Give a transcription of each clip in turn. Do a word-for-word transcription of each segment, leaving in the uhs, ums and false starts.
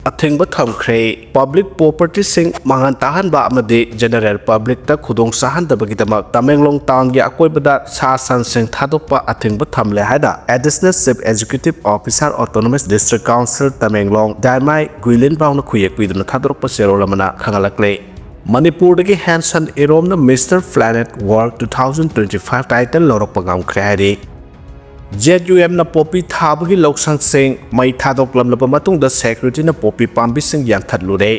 ꯑꯊꯤꯡꯕ ꯊꯝꯈ꯭ꯔꯦ꯫ Public propertyꯁꯤꯡ ꯃꯥꯡꯍꯟ ꯇꯥꯍꯟꯕ ꯑꯃꯗꯤ general publicꯇ ꯈꯨꯗꯣꯡ ꯆꯥꯍꯟꯗꯕꯒꯤꯗꯃꯛ ꯇꯃꯦꯡꯂꯣꯡ townꯒꯤ ꯑꯀꯣꯏꯕꯗ ꯁꯥ ꯁꯟꯁꯤꯡ ꯊꯥꯗꯣꯛꯄ ꯑꯊꯤꯡꯕ ꯊꯝꯂꯦ ꯍꯥꯏꯅ Additional Chief Executive Officer, Autonomous District Council Tamenglong ꯗꯥꯏꯃꯥꯏ ꯒꯨꯏꯂꯤꯟꯕꯥꯎꯅ ꯈꯨꯌꯦꯛ ꯄꯤꯗꯨꯅ ꯊꯥꯗꯣꯔꯛꯄ ꯆꯦꯔꯣꯜ ꯑꯃꯅ ꯈꯪꯍꯜꯂꯛꯂꯦ꯫ ꯃꯅꯤꯄꯨꯔꯗꯒꯤ ꯍꯦꯟꯁꯟ ꯏꯔꯣꯝꯅ Mister Planet World two thousand twenty five title ꯂꯧꯔꯛꯄ ꯉꯝꯈ꯭ꯔꯦ ꯍꯥꯏꯔꯤ꯫ ZUMꯅ ꯄꯣꯄꯤ ꯊꯥꯕꯒꯤ ꯂꯧꯁꯪꯁꯤꯡ ꯃꯩ ꯊꯥꯗꯣꯛꯂꯝꯂꯕ ꯃꯇꯨꯡꯗ securityꯅ ꯄꯣꯄꯤ ꯄꯥꯝꯕꯤꯁꯤꯡ ꯌꯥꯟꯊꯠꯂꯨꯔꯦ꯫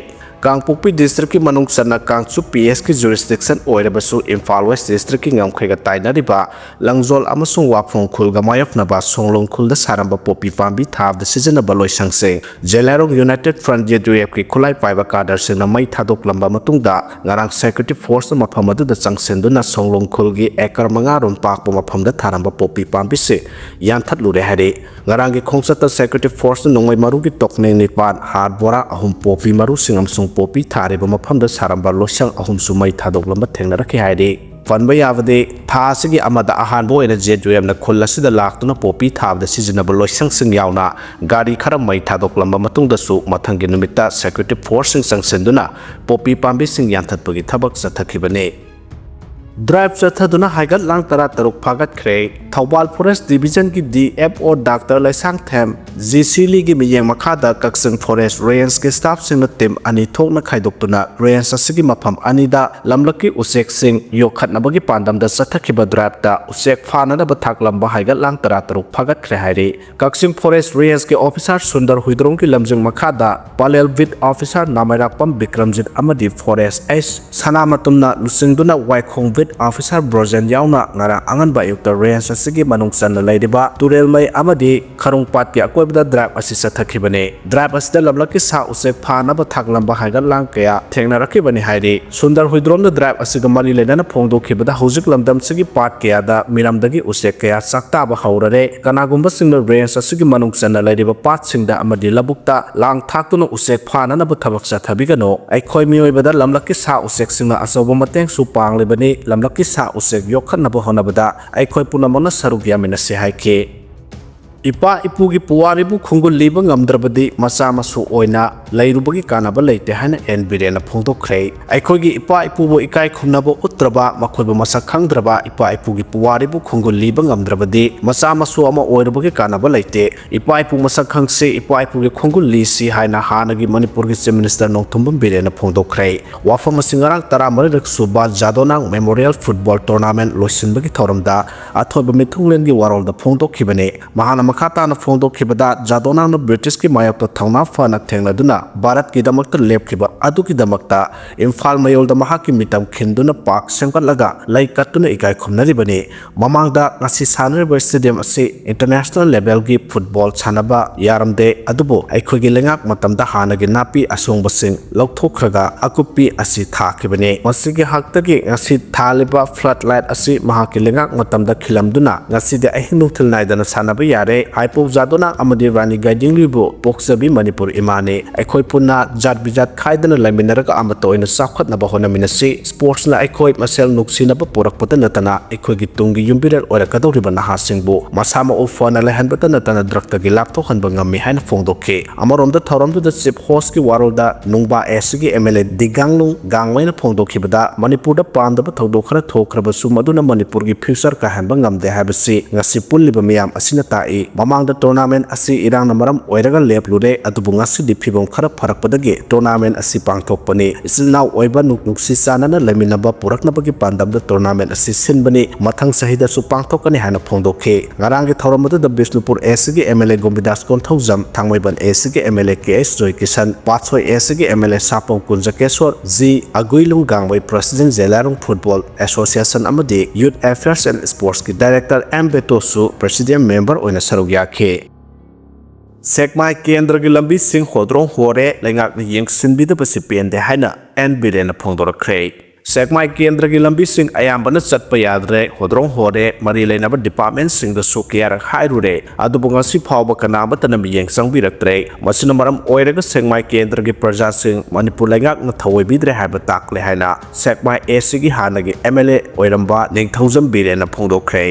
ꯀꯥꯡꯄꯣꯛꯄꯤ districtꯀꯤ ꯃꯅꯨꯡ ꯆꯟꯅ ꯀꯥꯡꯆꯨꯞ PSꯀꯤ jurisdiction ꯑꯣꯏꯔꯕꯁꯨ ꯏꯝꯐꯥꯜ West districtꯀꯤ ꯉꯝꯈꯩꯒ ꯇꯥꯏꯅꯔꯤꯕ ꯂꯪꯖꯣꯜ ꯑꯃꯁꯨꯡ ꯋꯥꯐꯣꯡ ꯈꯨꯜꯒ ꯃꯥꯌꯣꯛꯅꯕ ꯁꯣꯡꯂꯣꯡ ꯈꯨꯜꯗ ꯁꯥꯔꯝꯕ ꯄꯣꯄꯤ ꯄꯥꯝꯕꯤ ꯊꯥꯕꯗ ꯁꯤꯖꯤꯟꯅꯕ ꯂꯣꯏꯁꯪꯁꯤꯡ ꯖꯦꯂꯥꯏꯔꯣꯡ United Front, ZUFꯀꯤ ꯈꯨꯠꯂꯥꯏ ꯄꯥꯏꯕ cadreꯁꯤꯡꯅ ꯃꯩ ꯊꯥꯗꯣꯛꯂꯝꯕ ꯃꯇꯨꯡꯗ ꯉꯔꯥꯡ security forceꯅ ꯃꯐꯝ ꯑꯗꯨꯗ ꯆꯪꯁꯤꯟꯗꯨꯅ ꯁꯣꯡꯂꯣꯡ ꯈꯨꯜꯒꯤ acre ꯃꯉꯥ ꯔꯣꯝ ꯄꯥꯛꯄ ꯃꯐꯝꯗ ꯊꯥꯔꯝꯕ ꯄꯣꯄꯤ ꯄꯥꯝꯕꯤꯁꯤꯡ ꯌꯥꯟꯊꯠꯂꯨꯔꯦ ꯍꯥꯏꯔꯤ꯫ ꯉꯔꯥꯡꯒꯤ ꯈꯣꯡꯆꯠꯇ security forceꯅ ꯅꯣꯡꯃꯩ ꯃꯔꯨꯒꯤ ꯇꯣꯛꯅꯦꯡ ꯅꯤꯄꯥꯟ, ꯍꯥꯔ ꯕꯣꯔꯥ ꯑꯍꯨꯝ, ꯄꯣꯄꯤ ꯃꯔꯨꯁꯤꯡ ꯑꯃꯁꯨꯡ ꯄꯣꯄꯤ ꯊꯥꯔꯤꯕ ꯃꯐꯝꯗ ꯁꯥꯔꯝꯕ ꯂꯣꯏꯁꯪ ꯑꯍꯨꯝꯁꯨ ꯃꯩ ꯊꯥꯗꯣꯛꯂꯝꯕ ꯊꯦꯡꯅꯔꯛꯈꯤ ꯍꯥꯏꯔꯤ꯫ ꯄꯟꯕ ꯌꯥꯕꯗꯤ, ꯊꯥ ꯑꯁꯤꯒꯤ ꯑꯃꯗ ꯑꯍꯥꯟꯕ ꯑꯣꯏꯅ ZUMꯅ ꯈꯨꯜ ꯑꯁꯤꯗ ꯂꯥꯛꯇꯨꯅ ꯄꯣꯄꯤ ꯊꯥꯕꯗ ꯁꯤꯖꯤꯟꯅꯕ ꯂꯣꯏꯁꯪꯁꯤꯡ ꯌꯥꯎꯅ ꯒꯥꯔꯤ ꯈꯔ ꯃꯩ ꯊꯥꯗꯣꯛꯂꯝꯕ ꯃꯇꯨꯡꯗꯁꯨ ꯃꯊꯪꯒꯤ ꯅꯨꯃꯤꯠꯇ security forceꯁꯤꯡ ꯆꯪꯁꯤꯟꯗꯨꯅ ꯄꯣꯄꯤ ꯄꯥꯝꯕꯤꯁꯤꯡ ꯌꯥꯟꯊꯠꯄꯒꯤ ꯊꯕꯛ ꯆꯠꯊꯈꯤꯕꯅꯤ꯫ Drive ꯆꯠꯊꯗꯨꯅ ꯍꯥꯏꯒꯠ ꯂꯥꯡ ꯇꯔꯥꯇꯔꯨꯛ ꯐꯥꯒꯠꯈ꯭ꯔꯦ꯫ ꯊꯧꯕꯥꯜ Forest Divisionꯒꯤ DFO Doctor Leishangthem G C ꯂꯤꯒꯤ ꯃꯤꯠꯌꯦꯡ ꯃꯈꯥꯗ ꯀꯛꯆꯤꯡ Forest Rangeꯀꯤ staffꯁꯤꯡꯅ team ꯑꯅꯤ ꯊꯣꯛꯅ ꯈꯥꯏꯗꯣꯛꯇꯨꯅ range ꯑꯁꯤꯒꯤ ꯃꯐꯝ ꯑꯅꯤꯗ ꯂꯝꯂꯛꯀꯤ ꯎꯆꯦꯛꯁꯤꯡ ꯌꯣꯛꯈꯠꯅꯕꯒꯤ ꯄꯥꯟꯗꯝꯗ ꯆꯠꯊꯈꯤꯕ driveꯇ ꯎꯆꯦꯛ ꯐꯥꯅꯅꯕ ꯊꯥꯛꯂꯝꯕ ꯍꯥꯏꯒꯠ ꯂꯥꯡ ꯇꯔꯥꯇꯔꯨꯛ ꯐꯥꯒꯠꯈ꯭ꯔꯦ ꯍꯥꯏꯔꯤ꯫ ꯀꯛꯆꯤꯡ Forest Rangeꯀꯤ officer ꯁꯨꯟꯗꯔ ꯍꯨꯏꯗ꯭ꯔꯣꯝꯒꯤ ꯂꯝꯖꯤꯡ ꯃꯈꯥꯗ ꯄꯥꯂꯦꯜ beat officer ꯅꯥꯃꯩꯔꯥꯛꯄꯝ ꯕꯤꯀ꯭ꯔꯝꯖꯤꯠ ꯑꯃꯗꯤ Forest S ꯁꯅꯥꯃꯇꯨꯝꯅ ꯂꯨꯆꯤꯡꯗꯨꯅ ꯋꯥꯏꯈꯣꯡ beat officer ꯕ꯭ꯔꯣꯖꯦꯟ ꯌꯥꯎꯅ ꯉꯔꯥꯡ ꯑꯉꯟꯕ ꯑꯌꯨꯛꯇ range ꯑꯁꯤꯒꯤ ꯃꯅꯨꯡ ꯆꯟꯅ ꯂꯩꯔꯤꯕ ꯇꯨꯔꯦꯜꯃꯩ ꯑꯃꯗꯤ ꯈꯔꯨꯡꯄꯥꯠꯀꯤ ꯑꯀꯣꯏꯕꯗ drive ꯑꯁꯤ ꯆꯠꯊꯈꯤꯕꯅꯤ꯫ Drive ꯑꯁꯤꯗ ꯂꯝꯂꯛꯀꯤ ꯁꯥ ꯎꯆꯦꯛ ꯐꯥꯅꯕ ꯊꯥꯛꯂꯝꯕ ꯍꯥꯏꯒꯠ ꯂꯥꯡ ꯀꯌꯥ ꯊꯦꯡꯅꯔꯛꯈꯤꯕꯅꯤ ꯍꯥꯏꯔꯤ꯫ ꯁꯨꯟꯗꯔ ꯍꯨꯏꯗ꯭ꯔꯣꯝꯅ drive ꯑꯁꯤꯒ ꯃꯔꯤ ꯂꯩꯅꯅ ꯐꯣꯡꯗꯣꯛꯈꯤꯕꯗ ꯍꯧꯖꯤꯛ ꯂꯝꯗꯝꯁꯤꯒꯤ ꯄꯥꯠ ꯀꯌꯥꯗ ꯃꯤꯔꯝꯗꯒꯤ ꯎꯆꯦꯛ ꯀꯌꯥ ꯆꯥꯛꯇꯥꯕ ꯍꯧꯔꯔꯦ꯫ ꯀꯅꯥꯒꯨꯝꯕꯁꯤꯡꯅ range ꯑꯁꯤꯒꯤ ꯃꯅꯨꯡ ꯆꯟꯅ ꯂꯩꯔꯤꯕ ꯄꯥꯠꯁꯤꯡꯗ ꯑꯃꯗꯤ ꯂꯧꯕꯨꯛꯇ ꯂꯥꯡ ꯊꯥꯛꯇꯨꯅ ꯎꯆꯦꯛ ꯐꯥꯅꯅꯕ ꯊꯕꯛ ꯆꯠꯊꯕꯤꯒꯅꯨ꯫ ꯑꯩꯈꯣꯏ ꯃꯤꯑꯣꯏꯕꯗ ꯂꯝꯂꯛꯀꯤ ꯁꯥ ꯎꯆꯦꯛꯁꯤꯡꯅ ꯑꯆꯧꯕ ꯃꯇꯦꯡꯁꯨ ꯄꯥꯡꯂꯤꯕꯅꯤ꯫ ꯂꯝꯂꯛꯀꯤ ꯁꯥ ꯎꯆꯦꯛ ꯌꯣꯛꯈꯠꯅꯕ ꯍꯣꯠꯅꯕꯗ ꯑꯩꯈꯣꯏ ꯄꯨꯝꯅꯃꯛꯅ ꯁꯔꯨꯛ ꯌꯥꯃꯤꯟꯅꯁꯤ ꯍꯥꯏꯈꯤ꯫ ꯏꯄꯥ ꯏꯄꯨꯒꯤ ꯄꯨꯋꯥꯔꯤꯕꯨ ꯈꯣꯡꯒꯨꯜ ꯂꯤꯕ ꯉꯝꯗ꯭ꯔꯕꯗꯤ ꯃꯆꯥ ꯃꯁꯨ ꯑꯣꯏꯅ ꯂꯩꯔꯨꯕꯒꯤ ꯀꯥꯟꯅꯕ ꯂꯩꯇꯦ ꯍꯥꯏꯅ ꯑꯦꯟ ꯕꯤꯔꯦꯟꯅ ꯐꯣꯡꯗꯣꯛꯈ꯭ꯔꯦ꯫ ꯑꯩꯈꯣꯏꯒꯤ ꯏꯄꯥ ꯏꯄꯨꯕꯨ ꯏꯀꯥꯏ ꯈꯨꯝꯅꯕ ꯎꯠꯇ꯭ꯔꯕ, ꯃꯈꯣꯏꯕꯨ ꯃꯁꯛ ꯈꯪꯗ꯭ꯔꯕ, ꯏꯄꯥ ꯏꯄꯨꯒꯤ ꯄꯨꯋꯥꯔꯤꯕꯨ ꯈꯣꯡꯒꯨꯜ ꯂꯤꯕ ꯉꯝꯗ꯭ꯔꯕꯗꯤ ꯃꯆꯥ ꯃꯁꯨ ꯑꯃ ꯑꯣꯏꯔꯨꯕꯒꯤ ꯀꯥꯟꯅꯕ ꯂꯩꯇꯦ꯫ ꯏꯄꯥ ꯏꯄꯨ ꯃꯁꯛ ꯈꯪꯁꯤ, ꯏꯄꯥ ꯏꯄꯨꯒꯤ ꯈꯣꯡꯒꯨꯜ ꯂꯤꯁꯤ ꯍꯥꯏꯅ ꯍꯥꯟꯅꯒꯤ ꯃꯅꯤꯄꯨꯔꯒꯤ Chief Minister ꯅꯣꯡꯊꯣꯝꯕꯝ ꯕꯤꯔꯦꯟꯅ ꯐꯣꯡꯗꯣꯛꯈ꯭ꯔꯦ꯫ ꯋꯥꯐꯝ ꯑꯁꯤ ꯉꯔꯥꯡ ꯇꯔꯥꯃꯔꯤꯔꯛ ꯁꯨꯕ ꯖꯥꯗꯣꯅꯥꯡ Memorial Football Tournament ꯂꯣꯏꯁꯤꯟꯕꯒꯤ ꯊꯧꯔꯝꯗ ꯑꯊꯣꯏꯕ ꯃꯤꯊꯨꯡꯂꯦꯟꯒꯤ ꯋꯥꯔꯣꯜꯗ ꯐꯣꯡꯗꯣꯛꯈꯤꯕꯅꯤ꯫ ꯃꯍꯥꯛꯅ ꯃꯈꯥ ꯇꯥꯅ ꯐꯣꯡꯗꯣꯛꯈꯤꯕꯗ, ꯖꯥꯗꯣꯅꯥꯡꯅ ꯕ꯭ꯔꯤꯇꯤꯁꯀꯤ ꯃꯥꯌꯣꯛꯇ ꯊꯧꯅꯥ ꯐꯅ ꯊꯦꯡꯅꯗꯨꯅ ꯚꯥꯔꯠꯀꯤꯗꯃꯛꯇ ꯂꯦꯞꯈꯤꯕ ꯑꯗꯨꯒꯤꯗꯃꯛꯇ ꯏꯝꯐꯥꯜ ꯃꯌꯣꯜꯗ ꯃꯍꯥꯛꯀꯤ ꯃꯤꯇꯝ ꯈꯤꯟꯗꯨꯅ ꯄꯥꯔꯛ ꯁꯦꯝꯒꯠꯂꯒ ꯂꯩ ꯀꯠꯇꯨꯅ ꯏꯀꯥꯏ ꯈꯨꯝꯅꯔꯤꯕꯅꯤ꯫ ꯃꯃꯥꯡꯗ ꯉꯁꯤ ꯁꯥꯟꯅꯔꯤꯕ stadium ꯑꯁꯤ international levelꯒꯤ football ꯁꯥꯟꯅꯕ ꯌꯥꯔꯝꯗꯦ, ꯑꯗꯨꯕꯨ ꯑꯩꯈꯣꯏꯒꯤ ꯂꯩꯉꯥꯛ ꯃꯇꯝꯗ ꯍꯥꯟꯅꯒꯤ ꯅꯥꯄꯤ ꯑꯁꯣꯡꯕꯁꯤꯡ ꯂꯧꯊꯣꯛꯈ꯭ꯔꯒ ꯑꯀꯨꯞꯄꯤ ꯑꯁꯤ ꯊꯥꯈꯤꯕꯅꯤ꯫ ꯃꯁꯤꯒꯤ ꯍꯛꯇꯒꯤ ꯉꯁꯤ ꯊꯥꯜꯂꯤꯕ flood light ꯑꯁꯤ ꯃꯍꯥꯛꯀꯤ ꯂꯩꯉꯥꯛ ꯃꯇꯝꯗ ꯈꯤꯜꯂꯝꯗꯨꯅ ꯉꯁꯤꯗꯤ ꯑꯍꯤꯡ ꯅꯨꯡꯊꯤꯜ ꯅꯥꯏꯗꯅ ꯁꯥꯟꯅꯕ ꯌꯥꯔꯦ꯫ ꯍꯥꯏꯄꯧ ꯖꯥꯗꯣꯅꯥꯡ ꯑꯃꯗꯤ ꯔꯥꯅꯤ ꯒꯥꯏꯗꯤꯡꯂꯤꯕꯨ ꯄꯣꯛꯆꯕꯤ ꯃꯅꯤꯄꯨꯔ ꯏꯃꯥꯅꯤ꯫ ꯑꯩꯈꯣꯏ ꯄꯨꯟꯅ ꯖꯥꯠ ꯕꯤꯖꯥꯠ ꯈꯥꯏꯗꯅ ꯂꯩꯃꯤꯟꯅꯔꯒ ꯑꯃꯠꯇ ꯑꯣꯏꯅ ꯆꯥꯎꯈꯠꯅꯕ ꯍꯣꯠꯅꯃꯤꯟꯅꯁꯤ꯫ Sportsꯅ ꯑꯩꯈꯣꯏ ꯃꯁꯦꯜ ꯅꯨꯡꯁꯤꯅꯕ ꯄꯨꯔꯛꯄꯗ ꯅꯠꯇꯅ ꯑꯩꯈꯣꯏꯒꯤ ꯇꯨꯡꯒꯤ ꯌꯨꯝꯕꯤꯔꯦꯜ ꯑꯣꯏꯔꯛꯀꯗꯧꯔꯤꯕ ꯅꯍꯥꯁꯤꯡꯕꯨ ꯃꯁꯥ ꯃꯎ ꯐꯅ ꯂꯩꯍꯟꯕꯇ ꯅꯠꯇꯅ drugꯇꯒꯤ ꯂꯥꯞꯊꯣꯛꯍꯟꯕ ꯉꯝꯃꯤ ꯍꯥꯏꯅ ꯐꯣꯡꯗꯣꯛꯈꯤ꯫ ꯑꯃꯔꯣꯝꯗ ꯊꯧꯔꯝꯗꯨꯗ Chief Hostꯀꯤ ꯋꯥꯔꯣꯜꯗ ꯅꯨꯡꯕꯥ ꯑꯦꯁꯤꯒꯤ MLA ꯗꯤꯒꯥꯡꯂꯨꯡ ꯒꯥꯡꯃꯩꯅ ꯐꯣꯡꯗꯣꯛꯈꯤꯕꯗ, ꯃꯅꯤꯄꯨꯔꯗ ꯄꯥꯝꯗꯕ ꯊꯧꯗꯣꯛ ꯈꯔ ꯊꯣꯛꯈ꯭ꯔꯕꯁꯨ ꯃꯗꯨꯅ ꯃꯅꯤꯄꯨꯔꯒꯤ future ꯀꯥꯏꯍꯟꯕ ꯉꯝꯗꯦ ꯍꯥꯏꯕꯁꯤ ꯉꯁꯤ ꯄꯨꯜꯂꯤꯕ ꯃꯤꯌꯥꯝ ꯑꯁꯤꯅ ꯇꯥꯛꯏ꯫ ꯃꯃꯥꯡꯗ tournament ꯑꯁꯤ ꯏꯔꯥꯡꯅ ꯃꯔꯝ ꯑꯣꯏꯔꯒ ꯂꯦꯞꯂꯨꯔꯦ, ꯑꯗꯨꯕꯨ ꯉꯁꯤꯗꯤ ꯐꯤꯕꯝ ꯈꯔ ꯐꯔꯛꯄꯗꯒꯤ tournament ꯑꯁꯤ ꯄꯥꯡꯊꯣꯛꯄꯅꯤ꯫ ꯏꯆꯤꯜ ꯏꯅꯥꯎ ꯑꯣꯏꯕ ꯅꯨꯡ-, ꯅꯨꯡꯁꯤ ꯆꯥꯟꯅꯅ ꯂꯩꯃꯤꯟꯅꯕ ꯄꯨꯔꯛꯅꯕꯒꯤ ꯄꯥꯟꯗꯝꯗ tournament ꯑꯁꯤ ꯁꯤꯟꯕꯅꯤ, ꯃꯊꯪ ꯆꯍꯤꯗꯁꯨ ꯄꯥꯡꯊꯣꯛꯀꯅꯤ ꯍꯥꯏꯅ ꯐꯣꯡꯗꯣꯛꯈꯤ꯫ ꯉꯔꯥꯡꯒꯤ ꯊꯧꯔꯝ ꯑꯗꯨꯗ ꯕꯤꯁꯅꯨꯄꯨꯔ ꯑꯦꯁꯤꯒꯤ MLA ꯒꯣꯕꯤꯟꯗꯥꯁ ꯀꯣꯟꯊꯧꯖꯝ, ꯊꯥꯡꯃꯩꯕꯟ ꯑꯦꯁꯤꯒꯤ MLA K H Joykishan, Patsoi ꯑꯦꯁꯤꯒꯤ MLA Sapam Kunjakeshor, G Aguilung Gangmei President ꯖꯦꯂꯥꯔꯨꯡ Football Association ꯑꯃꯗꯤ Youth Affairs and Sportsꯀꯤ Director M Betosu President member ꯑꯣꯏꯅ ꯁꯔꯨꯛ ꯌꯥꯈꯤ꯫ ꯁꯦꯛꯃꯥꯏ ꯀꯦꯟꯗ꯭ꯔꯒꯤ ꯂꯝꯕꯤꯁꯤꯡ ꯍꯣꯗ꯭ꯔꯣꯡ ꯍꯣꯔꯦ, ꯂꯩꯉꯥꯛꯅ ꯌꯦꯡꯁꯤꯟꯕꯤꯗꯕꯁꯤ ꯄꯦꯟꯗꯦ ꯍꯥꯏꯅ ꯑꯦꯟ ꯕꯤꯔꯦꯟꯅ ꯐꯣꯡꯗꯣꯔꯛꯈ꯭ꯔꯦ꯫ ꯁꯦꯛꯃꯥꯏ ꯀꯦꯟꯗ꯭ꯔꯒꯤ ꯂꯝꯕꯤꯁꯤꯡ ꯑꯌꯥꯝꯕꯅ ꯆꯠꯄ ꯌꯥꯗ꯭ꯔꯦ, ꯍꯣꯗ꯭ꯔꯣꯡ ꯍꯣꯔꯦ, ꯃꯔꯤ ꯂꯩꯅꯕ departmentꯁꯤꯡꯗꯁꯨ ꯀꯌꯥꯔꯛ ꯍꯥꯏꯔꯨꯔꯦ, ꯑꯗꯨꯕꯨ ꯉꯁꯤ ꯐꯥꯎꯕ ꯀꯅꯥꯃꯠꯇꯅ ꯃꯤꯠꯌꯦꯡ ꯆꯪꯕꯤꯔꯛꯇ꯭ꯔꯦ꯫ ꯃꯁꯤꯅ ꯃꯔꯝ ꯑꯣꯏꯔꯒ ꯁꯦꯛꯃꯥꯏ ꯀꯦꯟꯗ꯭ꯔꯒꯤ ꯄ꯭ꯔꯖꯥꯁꯤꯡ ꯃꯅꯤꯄꯨꯔ ꯂꯩꯉꯥꯛꯅ ꯊꯑꯣꯏꯕꯤꯗ꯭ꯔꯦ ꯍꯥꯏꯕ ꯇꯥꯛꯂꯦ ꯍꯥꯏꯅ ꯁꯦꯛꯃꯥꯏ ꯑꯦꯁꯤꯒꯤ ꯍꯥꯟꯅꯒꯤ MLA ꯑꯣꯏꯔꯝꯕ ꯅꯤꯡꯊꯧꯖꯝ ꯕꯤꯔꯦꯟꯅ ꯐꯣꯡꯗꯣꯛꯈ꯭ꯔꯦ꯫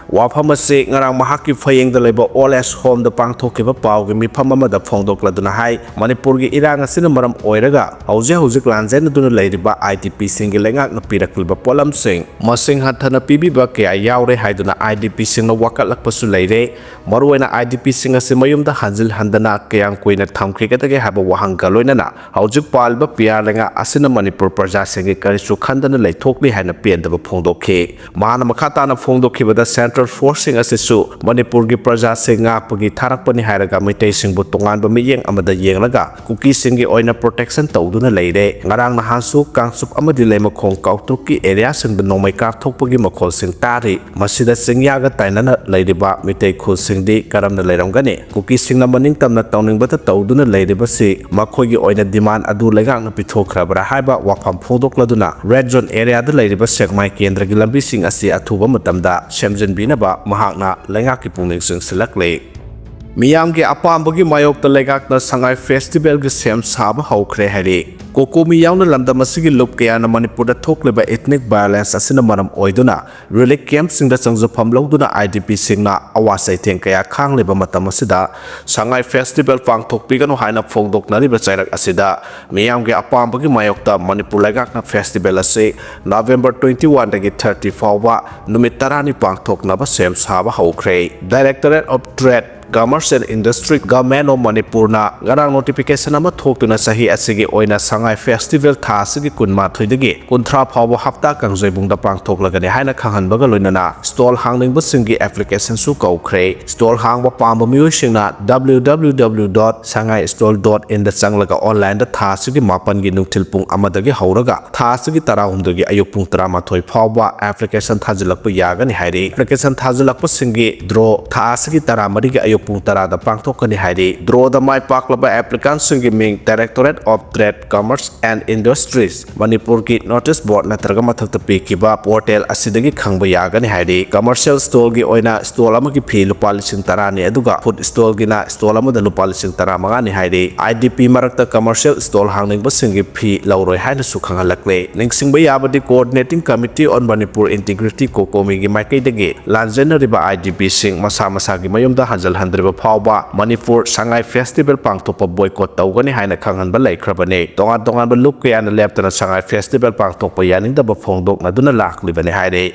ꯋꯥꯐꯝ ꯑꯁꯤ ꯉꯔꯥꯡ ꯃꯍꯥꯛꯀꯤ ꯐꯌꯦꯡꯗ ꯂꯩꯕ ꯑꯣꯜ ꯑꯦꯖ ꯍꯣꯝꯗ ꯄꯥꯡꯊꯣꯛꯈꯤꯕ ꯄꯥꯎꯒꯤ ꯃꯤꯐꯝ ꯑꯃꯗ ꯐꯣꯡꯗꯣꯛꯂꯗꯨꯅ ꯍꯥꯏ, ꯃꯅꯤꯄꯨꯔꯒꯤ ꯏꯔꯥꯡ ꯑꯁꯤꯅ ꯃꯔꯝ ꯑꯣꯏꯔꯒ ꯍꯧꯖꯤꯛ ꯍꯧꯖꯤꯛ ꯂꯥꯟꯖꯦꯟꯅꯗꯨꯅ ꯂꯩꯔꯤꯕ ꯑꯥꯏ ꯗꯤ ꯄꯤꯁꯤꯡꯒꯤ ꯂꯩꯉꯥꯛꯅ ꯄꯤꯔꯛꯂꯤꯕ ꯄꯣꯠꯂꯝꯁꯤꯡ ꯃꯁꯤꯡ ꯍꯟꯊꯅ ꯄꯤꯕꯤꯕ ꯀꯌꯥ ꯌꯥꯎꯔꯦ ꯍꯥꯏꯗꯨꯅ ꯑꯥꯏ ꯗꯤ ꯄꯤꯁꯤꯡꯅ ꯋꯥꯀꯠꯂꯛꯄꯁꯨ ꯂꯩꯔꯦ꯫ ꯃꯔꯨꯑꯣꯏꯅ ꯑꯥꯏ ꯗꯤ ꯄꯤꯁꯤꯡ ꯑꯁꯤ ꯃꯌꯨꯝꯗ ꯍꯟꯖꯤꯜ ꯍꯟꯗꯅ ꯀꯌꯥꯝ ꯀꯨꯏꯅ ꯊꯝꯈꯤꯒꯗꯒꯦ ꯍꯥꯏꯕ ꯋꯥꯍꯪꯒ ꯂꯣꯏꯅꯅ ꯍꯧꯖꯤꯛ ꯄꯥꯜꯂꯤꯕ ꯄꯤ ꯑꯥꯔ ꯂꯩꯉꯥꯛ ꯑꯁꯤꯅ ꯃꯅꯤꯄꯨꯔ ꯄ꯭ꯔꯖꯥꯁꯤꯡꯒꯤ ꯀꯔꯤꯁꯨ ꯈꯟꯗꯅ ꯂꯩꯊꯣꯛꯂꯤ ꯍꯥꯏꯅ ꯄꯦꯟꯗꯕ ꯐꯣꯡꯗꯣꯛꯈꯤ꯫ ꯃꯍꯥꯛꯅ ꯃꯈꯥ ꯇꯥꯅ ꯐꯣꯡꯗꯣꯛꯈꯤꯕꯗ, ꯁꯦꯟꯇ꯭ꯔꯦꯜ ꯐꯣꯔꯁꯁꯤꯡ ꯑꯁꯤꯁꯨ ꯃꯅꯤꯄꯨꯔꯒꯤ ꯄ꯭ꯔꯖꯥꯁꯤꯡ ꯉꯥꯛꯄꯒꯤ ꯊꯥꯔꯛꯄꯅꯤ ꯍꯥꯏꯔꯒ ꯃꯤꯇꯩꯁꯤꯡꯕꯨ ꯇꯣꯉꯥꯟꯕ ꯃꯤꯠꯌꯦꯡ ꯑꯃꯗ ꯌꯦꯡꯂꯒ ꯀꯨꯀꯤꯁꯤꯡꯒꯤ ꯑꯣꯏꯅ ꯄ꯭ꯔꯣꯇꯦꯛꯁꯟ ꯇꯧꯗꯨꯅ ꯂꯩꯔꯦ꯫ ꯉꯔꯥꯡ ꯅꯍꯥꯟꯁꯨ ꯀꯥꯡꯆꯨꯞ ꯑꯃꯗꯤ ꯂꯩꯃꯈꯣꯡ ꯀꯥꯎꯇ꯭ꯔꯨꯛꯀꯤ ꯑꯦꯔꯤꯌꯥꯁꯤꯡꯗ ꯅꯣꯡꯃꯩ ꯀꯥꯞꯊꯣꯛꯄꯒꯤ ꯃꯈꯣꯜꯁꯤꯡ ꯇꯥꯔꯤ꯫ ꯃꯁꯤꯗ ꯆꯤꯡꯌꯥꯒ ꯇꯥꯏꯅꯅ ꯂꯩꯔꯤꯕ ꯃꯤꯇꯩ ꯈꯨꯜꯁꯤꯡꯗꯤ ꯀꯔꯝꯅ ꯂꯩꯔꯝꯒꯅꯤ? ꯀꯨꯀꯤꯁꯤꯡꯅ ꯃꯅꯤꯡꯇꯝꯅ ꯇꯧꯅꯤꯡꯕꯇ ꯇꯧꯗꯨꯅ ꯂꯩꯔꯤꯕꯁꯤ ꯃꯈꯣꯏꯒꯤ ꯑꯣꯏꯅ ꯗꯤꯃꯥꯟ ꯑꯗꯨ ꯂꯩꯉꯥꯛꯅ ꯄꯤꯊꯣꯛꯈ꯭ꯔꯕ꯭ꯔꯥ ꯍꯥꯏꯕ ꯋꯥꯐꯝ ꯐꯣꯡꯗꯣꯛꯂꯗꯨꯅ, ꯔꯦꯗ ꯖꯣꯟ ꯑꯦꯔꯤꯌꯥꯗ ꯂꯩꯔꯤꯕ ꯁꯦꯛꯃꯥꯏ ꯀꯦꯟꯗ꯭ꯔꯒꯤ ꯂꯝꯕꯤꯁꯤꯡ ꯑꯁꯤ ꯑꯊꯨꯕ ꯃꯇꯝꯗ ꯁꯦꯝꯖꯤꯟꯕꯤꯅꯕ ꯃꯍꯥꯛꯅ ꯂꯩꯉꯥꯛꯀꯤ ꯄꯨꯛꯅꯤꯡ ꯆꯤꯡꯁꯤꯜꯂꯛꯂꯤ꯫ ꯃꯤꯌꯥꯝꯒꯤ ꯑꯄꯥꯝꯕꯒꯤ ꯃꯥꯌꯣꯛꯇ ꯂꯩꯉꯥꯛꯅ ꯁꯉꯥꯏ ꯐꯦꯁꯇꯤꯚꯦꯜꯒꯤ ꯁꯦꯝ ꯁꯥꯕ ꯍꯧꯈ꯭ꯔꯦ ꯍꯥꯏꯔꯤ꯫ ꯀꯣꯀꯣ ꯃꯤ ꯌꯥꯎꯅ ꯂꯝꯗꯝ ꯑꯁꯤꯒꯤ ꯂꯨꯞ ꯀꯌꯥꯅ ꯃꯅꯤꯄꯨꯔꯗ ꯊꯣꯛꯂꯤꯕ ꯏꯊꯅꯤꯛ ꯚꯥꯏꯑꯣꯂꯦꯟꯁ ꯑꯁꯤꯅ ꯃꯔꯝ ꯑꯣꯏꯗꯨꯅ ꯔꯤꯂꯤꯐ ꯀꯦꯝꯞꯁꯤꯡꯗ ꯆꯪꯖꯐꯝ ꯂꯧꯗꯨꯅ ꯑꯥꯏ ꯗꯤ ꯄꯤꯁꯤꯡꯅ ꯑꯋꯥ ꯆꯩꯊꯦꯡ ꯀꯌꯥ ꯈꯥꯡꯂꯤꯕ ꯃꯇꯝ ꯑꯁꯤꯗ, ꯁꯉꯥꯏ ꯐꯦꯁꯇꯤꯚꯦꯜ ꯄꯥꯡꯊꯣꯛꯄꯤꯒꯅꯨ ꯍꯥꯏꯅ ꯐꯣꯡꯗꯣꯛꯅꯔꯤꯕ ꯆꯩꯔꯛ ꯑꯁꯤꯗ ꯃꯤꯌꯥꯝꯒꯤ ꯑꯄꯥꯝꯕꯒꯤ ꯃꯥꯌꯣꯛꯇ ꯃꯅꯤꯄꯨꯔ ꯂꯩꯉꯥꯛꯅ ꯐꯦꯁꯇꯤꯚꯦꯜ ꯑꯁꯤ ꯅꯕꯦꯝꯕꯔ twenty one ꯗꯒꯤ thirty ꯐꯥꯎꯕ ꯅꯨꯃꯤꯠ ꯇꯔꯥꯅꯤ ꯄꯥꯡꯊꯣꯛꯅꯕ ꯁꯦꯝ ꯁꯥꯕ ꯍꯧꯈ꯭ꯔꯦ꯫ Directorate of Trade, Commerce and Industry, Government of ꯃꯅꯤꯄꯨꯔꯅ ꯉꯔꯥꯡ ꯅꯣꯇꯤꯐꯤꯀꯦꯁꯟ ꯑꯃ ꯊꯣꯛꯇꯨꯅ ꯆꯍꯤ ꯑꯁꯤꯒꯤ ꯑꯣꯏꯅ ꯁꯉꯥꯏ ꯐꯦꯁꯇꯤꯚꯦꯜ ꯊꯥ ꯑꯁꯤꯒꯤ ꯀꯨꯟꯃꯥꯊꯣꯏꯗꯒꯤ ꯀꯨꯟꯊ꯭ꯔꯥ ꯐꯥꯎꯕ ꯍꯞꯇꯥ ꯀꯥꯡꯖꯩꯕꯨꯡꯗ ꯄꯥꯡꯊꯣꯛꯂꯒꯅꯤ ꯍꯥꯏꯅ ꯈꯪꯍꯟꯕꯒ ꯂꯣꯏꯅꯅ ꯁ꯭ꯇꯣꯜ ꯍꯥꯡꯅꯤꯡꯕꯁꯤꯡꯒꯤ ꯑꯦꯄ꯭ꯂꯤꯀꯦꯁꯟꯁꯨ ꯀꯧꯈ꯭ꯔꯦ꯫ ꯁ꯭ꯇꯣꯜ ꯍꯥꯡꯕ ꯄꯥꯝꯕ ꯃꯤꯑꯣꯏꯁꯤꯡꯅ W W W dot sangai stall dot in ꯗ ꯆꯪꯂꯒ ꯑꯣꯟꯂꯥꯏꯟꯗ ꯊꯥ ꯑꯁꯤꯒꯤ ꯃꯥꯄꯟꯒꯤ ꯅꯨꯡꯊꯤꯜ ꯄꯨꯡ ꯑꯃꯗꯒꯤ ꯍꯧꯔꯒ ꯊꯥ ꯑꯁꯤꯒꯤ ꯇꯔꯥꯍꯨꯝꯗꯣꯏꯒꯤ ꯑꯌꯨꯛ ꯄꯨꯡ ꯇꯔꯥꯃꯥꯊꯣꯏ ꯐꯥꯎꯕ ꯑꯦꯄ꯭ꯂꯤꯀꯦꯁꯟ ꯊꯥꯖꯤꯜꯂꯛꯄ ꯌꯥꯒꯅꯤ ꯍꯥꯏꯔꯤ꯫ ꯑꯦꯄ꯭ꯂꯤꯀꯦꯁꯟ ꯊꯥꯖꯤꯜꯂꯛꯄꯁꯤꯡꯒꯤ ꯗ꯭ꯔꯣ ꯊꯥ ꯑꯁꯤꯒꯤ ꯇꯔꯥꯃꯔꯤꯒꯤ ꯑꯌꯨꯛ ꯄꯨꯡ ꯇꯔꯥꯗ ꯄꯥꯡꯊꯣꯛꯀꯅꯤ ꯍꯥꯏꯔꯤ꯫ ꯗ꯭ꯔꯣꯗ ꯃꯥꯏ ꯄꯥꯛꯂꯕ applicantꯁꯤꯡꯒꯤ ꯃꯤꯡ Directorate of Trade, Commerce and Industries, ꯃꯅꯤꯄꯨꯔꯒꯤ notice board ꯅꯠꯇ꯭ꯔꯒ ꯃꯊꯛꯇ ꯄꯤꯈꯤꯕ portal ꯑꯁꯤꯗꯒꯤ ꯈꯪꯕ ꯌꯥꯒꯅꯤ ꯍꯥꯏꯔꯤ꯫ Commercial storeꯒꯤ ꯑꯣꯏꯅ stall ꯑꯃꯒꯤ fee ꯂꯨꯄꯥ ꯂꯤꯁꯤꯡ ꯇꯔꯥꯅꯤ, ꯑꯗꯨꯒ food stallꯒꯤꯅ stall ꯑꯃꯗ ꯂꯨꯄꯥ ꯂꯤꯁꯤꯡ ꯇꯔꯥꯃꯉꯥꯅꯤ ꯍꯥꯏꯔꯤ꯫ IDP ꯃꯔꯛꯇ commercial stall ꯍꯥꯡꯅꯤꯡꯕꯁꯤꯡꯒꯤ fee ꯂꯧꯔꯣꯏ ꯍꯥꯏꯅꯁꯨ ꯈꯪꯍꯜꯂꯛꯂꯦ꯫ ꯅꯤꯡꯁꯤꯡꯕ ꯌꯥꯕꯗꯤ, Coordinating Committee on Manipur Integrity, COCOMIꯒꯤ ꯃꯥꯏꯀꯩꯗꯒꯤ ꯂꯥꯟꯖꯦꯟꯅꯔꯤꯕ IDPꯁꯤꯡ ꯃꯁꯥ ꯃꯁꯥꯒꯤ ꯃꯌꯨꯝꯗ ꯍꯟꯖꯤꯜꯍꯟꯗ꯭ꯔꯤꯕ ꯐꯥꯎꯕ ꯃꯅꯤꯄꯨꯔ ꯁꯉꯥꯏ festival ꯄꯥꯡꯊꯣꯛꯄ boycott ꯇꯧꯒꯅꯤ ꯍꯥꯏꯅ ꯈꯪꯍꯟꯕ ꯂꯩꯈ꯭ꯔꯕꯅꯤ꯫ ꯇꯣꯉꯥꯟ ꯇꯣꯉꯥꯟꯕ ꯂꯨꯞ ꯀꯌꯥꯅ ꯂꯦꯞꯇꯅ ꯁꯉꯥꯏ festival ꯄꯥꯡꯊꯣꯛꯄ ꯌꯥꯅꯤꯡꯗꯕ ꯐꯣꯡꯗꯣꯛꯅꯗꯨꯅ ꯂꯥꯛꯂꯤꯕꯅꯤ ꯍꯥꯏꯔꯤ꯫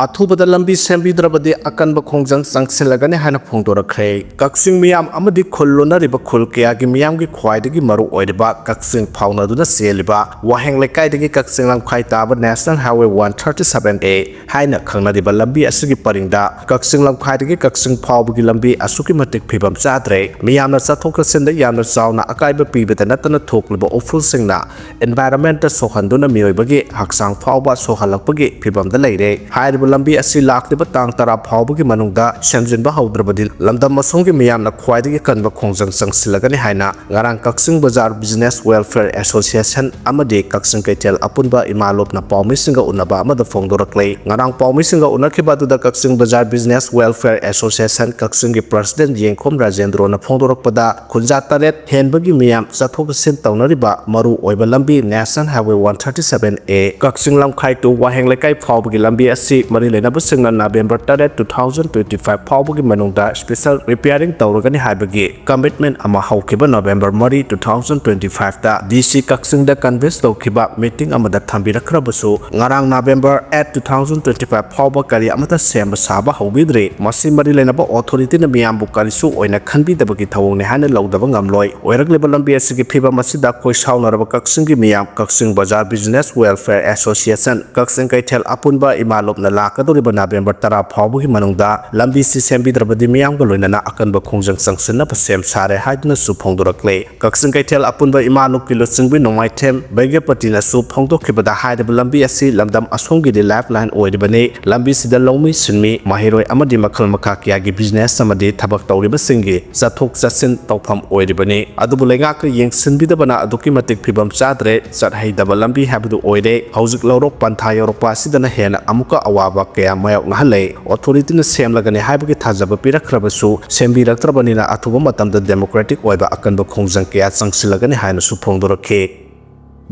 ꯑꯊꯨꯕꯗ ꯂꯝꯕꯤ ꯁꯦꯝꯕꯤꯗ꯭ꯔꯕꯗꯤ ꯑꯀꯟꯕ ꯈꯣꯡꯖꯪ ꯆꯪꯁꯤꯜꯂꯒꯅꯤ ꯍꯥꯏꯅ ꯐꯣꯡꯗꯣꯔꯛꯈ꯭ꯔꯦ꯫ ꯀꯛꯆꯤꯡ ꯃꯤꯌꯥꯝ ꯑꯃꯗꯤ ꯈꯨꯜ ꯂꯨꯅꯔꯤꯕ ꯈꯨꯜ ꯀꯌꯥꯒꯤ ꯃꯤꯌꯥꯝꯒꯤ ꯈ꯭ꯋꯥꯏꯗꯒꯤ ꯃꯔꯨ ꯑꯣꯏꯔꯤꯕ ꯀꯛꯆꯤꯡ ꯐꯥꯎꯅꯗꯨꯅ ꯆꯦꯜꯂꯤꯕ ꯋꯥꯍꯦꯡ ꯂꯩꯀꯥꯏꯗꯒꯤ ꯀꯛꯆꯤꯡ ꯂꯝꯈꯥꯏ ꯇꯥꯕ National Highway one thirty seven A ꯍꯥꯏꯅ ꯈꯪꯅꯔꯤꯕ ꯂꯝꯕꯤ ꯑꯁꯤꯒꯤ ꯄꯔꯤꯡꯗ ꯀꯛꯆꯤꯡ ꯂꯝꯈꯥꯏꯗꯒꯤ ꯀꯛꯆꯤꯡ ꯐꯥꯎꯕꯒꯤ ꯂꯝꯕꯤ ꯑꯁꯨꯛꯀꯤ ꯃꯇꯤꯛ ꯐꯤꯕꯝ ꯆꯥꯗ꯭ꯔꯦ꯫ ꯃꯤꯌꯥꯝꯅ ꯆꯠꯊꯣꯛ ꯆꯠꯁꯤꯟꯗ ꯌꯥꯝꯅ ꯆꯥꯎꯅ ꯑꯀꯥꯏꯕ ꯄꯤꯕꯗ ꯅꯠꯇꯅ ꯊꯣꯛꯂꯤꯕ ꯎꯐꯨꯜꯁꯤꯡꯅ environmentꯇ ꯁꯣꯛꯍꯟꯗꯨꯅ ꯃꯤꯑꯣꯏꯕꯒꯤ ꯍꯛꯆꯥꯡ ꯐꯥꯎꯕ ꯁꯣꯛꯍꯜꯂꯛꯄꯒꯤ ꯐꯤꯕꯝꯗ ꯂꯩꯔꯦ꯫ ꯍꯥꯏꯔꯤꯕ ꯂꯝꯕꯤ ꯑꯁꯤ ꯂꯥꯛꯂꯤꯕ ꯇꯥꯡ ꯇꯔꯥ ꯐꯥꯎꯕꯒꯤ ꯃꯅꯨꯡꯗ ꯁꯦꯝꯖꯤꯟꯕ ꯍꯧꯗ꯭ꯔꯕꯗꯤ ꯂꯝꯗꯝ ꯑꯁꯣꯝꯒꯤ ꯃꯤꯌꯥꯝꯅ ꯈ꯭ꯋꯥꯏꯗꯒꯤ ꯀꯟꯕ ꯈꯣꯡꯖꯪ ꯆꯪꯁꯤꯜꯂꯒꯅꯤ ꯍꯥꯏꯅ ꯉꯔꯥꯡ ꯀꯛꯆꯤꯡ ꯕꯖꯥꯔ Business Welfare Association ꯑꯃꯗꯤ ꯀꯛꯆꯤꯡ ꯀꯩꯊꯦꯜ ꯑꯄꯨꯟꯕ ꯏꯃꯥꯂꯣꯞꯅ ꯄꯥꯎꯃꯤꯁꯤꯡꯒ ꯎꯅꯕ ꯑꯃꯗ ꯐꯣꯡꯗꯣꯔꯛꯂꯦ꯫ ꯉꯔꯥꯡ ꯄꯥꯎꯃꯤꯁꯤꯡꯒ ꯎꯅꯈꯤꯕ ꯑꯗꯨꯗ ꯀꯛꯆꯤꯡ ꯕꯖꯥꯔ Business Welfare Association ꯀꯛꯆꯤꯡꯒꯤ president ꯌꯦꯡꯈꯣꯝ ꯔꯥꯖꯦꯟꯗ꯭ꯔꯣꯅ ꯐꯣꯡꯗꯣꯔꯛꯄꯗ, ꯈꯨꯟꯖꯥ ꯇꯔꯦꯠ ꯍꯦꯟꯕꯒꯤ ꯃꯤꯌꯥꯝ ꯆꯠꯊꯣꯛ ꯆꯠꯁꯤꯟ ꯇꯧꯅꯔꯤꯕ ꯃꯔꯨ ꯑꯣꯏꯕ ꯂꯝꯕꯤ National Highway one thirty seven A Kakching Lamkhai to ꯋꯥꯍꯦꯡ ꯂꯩꯀꯥꯏ ꯐꯥꯎꯕꯒꯤ ꯂꯝꯕꯤ ꯑꯁꯤ ꯃꯔꯤ ꯂꯩꯅꯕꯁꯤꯡꯅ November ꯇꯔꯦꯠ, two thousand twenty five ꯐꯥꯎꯕꯒꯤ ꯃꯅꯨꯡꯗ special repairing ꯇꯧꯔꯒꯅꯤ ꯍꯥꯏꯕꯒꯤ commitment ꯑꯃ ꯍꯧꯈꯤꯕ November ꯃꯔꯤ, two thousand twenty five ꯇ DC ꯀꯛꯆꯤꯡꯗ convince ꯇꯧꯈꯤꯕ meeting ꯑꯃꯗ ꯊꯝꯕꯤꯔꯛꯈ꯭ꯔꯕꯁꯨ, ꯉꯔꯥꯡ November eight, two thousand twenty five ꯐꯥꯎꯕ ꯀꯔꯤ ꯑꯃꯠꯇ ꯁꯦꯝꯕ ꯁꯥꯕ ꯍꯧꯕꯤꯗ꯭ꯔꯤ꯫ ꯃꯁꯤ ꯃꯔꯤ ꯂꯩꯅꯕ authorityꯅ ꯃꯤꯌꯥꯝꯕꯨ ꯀꯔꯤꯁꯨ ꯑꯣꯏꯅ ꯈꯟꯕꯤꯗꯕꯒꯤ ꯊꯧꯑꯣꯡꯅꯤ ꯍꯥꯏꯅ ꯂꯧꯗꯕ ꯉꯝꯂꯣꯏ꯫ ꯑꯣꯏꯔꯛꯂꯤꯕ ꯂꯝꯕꯤ ꯑꯁꯤꯒꯤ ꯐꯤꯕꯝ ꯑꯁꯤꯗ ꯈꯣꯏ ꯁꯥꯎꯅꯔꯕ ꯀꯛꯆꯤꯡꯒꯤ ꯃꯤꯌꯥꯝ, ꯀꯛꯆꯤꯡ ꯕꯖꯥꯔ Business Welfare Association, ꯀꯛꯆꯤꯡ ꯀꯩꯊꯦꯜ ꯑꯄꯨꯟꯕ ꯏꯃꯥꯂꯣꯞꯅ ꯂꯥꯛꯀꯗꯧꯔꯤꯕ ꯅꯕꯦꯝꯕꯔ ꯇꯔꯥ ꯐꯥꯎꯕꯒꯤ ꯃꯅꯨꯡꯗ ꯂꯝꯕꯤꯁꯤ ꯁꯦꯝꯕꯤꯗ꯭ꯔꯕꯗꯤ ꯃꯤꯌꯥꯝꯒ ꯂꯣꯏꯅꯅ ꯑꯀꯟꯕ ꯈꯣꯡꯖꯪ ꯆꯪꯁꯤꯟꯅꯕ ꯁꯦꯝ ꯁꯥꯔꯦ ꯍꯥꯏꯗꯨꯅꯁꯨ ꯐꯣꯡꯗꯣꯔꯛꯂꯦ꯫ ꯀꯛꯆꯤꯡ ꯀꯩꯊꯦꯜ ꯑꯄꯨꯟꯕ ꯏꯃꯥ ꯂꯨꯞꯀꯤ ꯂꯨꯆꯤꯡꯕꯤ ꯅꯣꯡꯃꯥꯏꯊꯦꯝ ꯕꯩꯒ꯭ꯌꯄꯇꯤꯅꯁꯨ ꯐꯣꯡꯗꯣꯛꯈꯤꯕꯗ, ꯍꯥꯏꯔꯤꯕ ꯂꯝꯕꯤ ꯑꯁꯤ ꯂꯝꯗꯝ ꯑꯁꯣꯝꯒꯤꯗꯤ ꯂꯥꯏꯐ ꯂꯥꯏꯟ ꯑꯣꯏꯔꯤꯕꯅꯤ꯫ ꯂꯝꯕꯤꯁꯤꯗ ꯂꯧꯃꯤ, ꯁꯤꯟꯃꯤ, ꯃꯍꯩꯔꯣꯏ ꯑꯃꯗꯤ ꯃꯈꯜ ꯃꯈꯥ ꯀꯌꯥꯒꯤ ꯕꯤꯖꯤꯅꯦꯁ ꯑꯃꯗꯤ ꯊꯕꯛ ꯇꯧꯔꯤꯕꯁꯤꯡꯒꯤ ꯆꯠꯊꯣꯛ ꯆꯠꯁꯤꯟ ꯇꯧꯐꯝ ꯑꯣꯏꯔꯤꯕꯅꯤ꯫ ꯑꯗꯨꯕꯨ ꯂꯩꯉꯥꯛꯀ ꯌꯦꯡꯁꯤꯟꯕꯤꯗꯕꯅ ꯑꯗꯨꯛꯀꯤ ꯃꯇꯤꯛ ꯐꯤꯕꯝ ꯆꯥꯗ꯭ꯔꯦ꯫ ꯆꯠꯍꯩꯗꯕ ꯂꯝꯕꯤ ꯍꯥꯏꯕꯗꯨ ꯑꯣꯏꯔꯦ꯫ ꯍꯧꯖꯤꯛ ꯂꯧꯔꯣꯛ ꯄꯟꯊꯥ ꯌꯧꯔꯛꯄ ꯑꯁꯤꯗꯅ ꯍꯦꯟꯅ ꯑꯃꯨꯛꯀ ꯑꯋꯥꯕ ꯀꯌꯥ ꯃꯥꯌꯣꯛꯅꯍꯜꯂꯦ꯫ ꯑꯣꯊꯣꯔꯤꯇꯤꯅ ꯁꯦꯝꯂꯒꯅꯤ ꯍꯥꯏꯕꯒꯤ ꯊꯥꯖꯕ ꯄꯤꯔꯛꯈ꯭ꯔꯕꯁꯨ, ꯁꯦꯝꯕꯤꯔꯛꯇ꯭ꯔꯕꯅꯤꯅ ꯑꯊꯨꯕ ꯃꯇꯝꯗ ꯗꯦꯃꯣꯀ꯭ꯔꯦꯇꯤꯛ ꯑꯣꯏꯕ ꯑꯀꯟꯕ ꯈꯣꯡꯖꯪ ꯀꯌꯥ ꯆꯪꯁꯤꯜꯂꯒꯅꯤ ꯍꯥꯏꯅꯁꯨ ꯐꯣꯡꯗꯣꯔꯛꯈꯤ꯫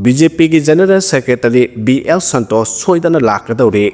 ꯕꯤ ꯖꯦ ꯄꯤꯒꯤ general secretary B L Santosh ꯁꯣꯏꯗꯅ ꯂꯥꯛꯀꯗꯧꯔꯤ꯫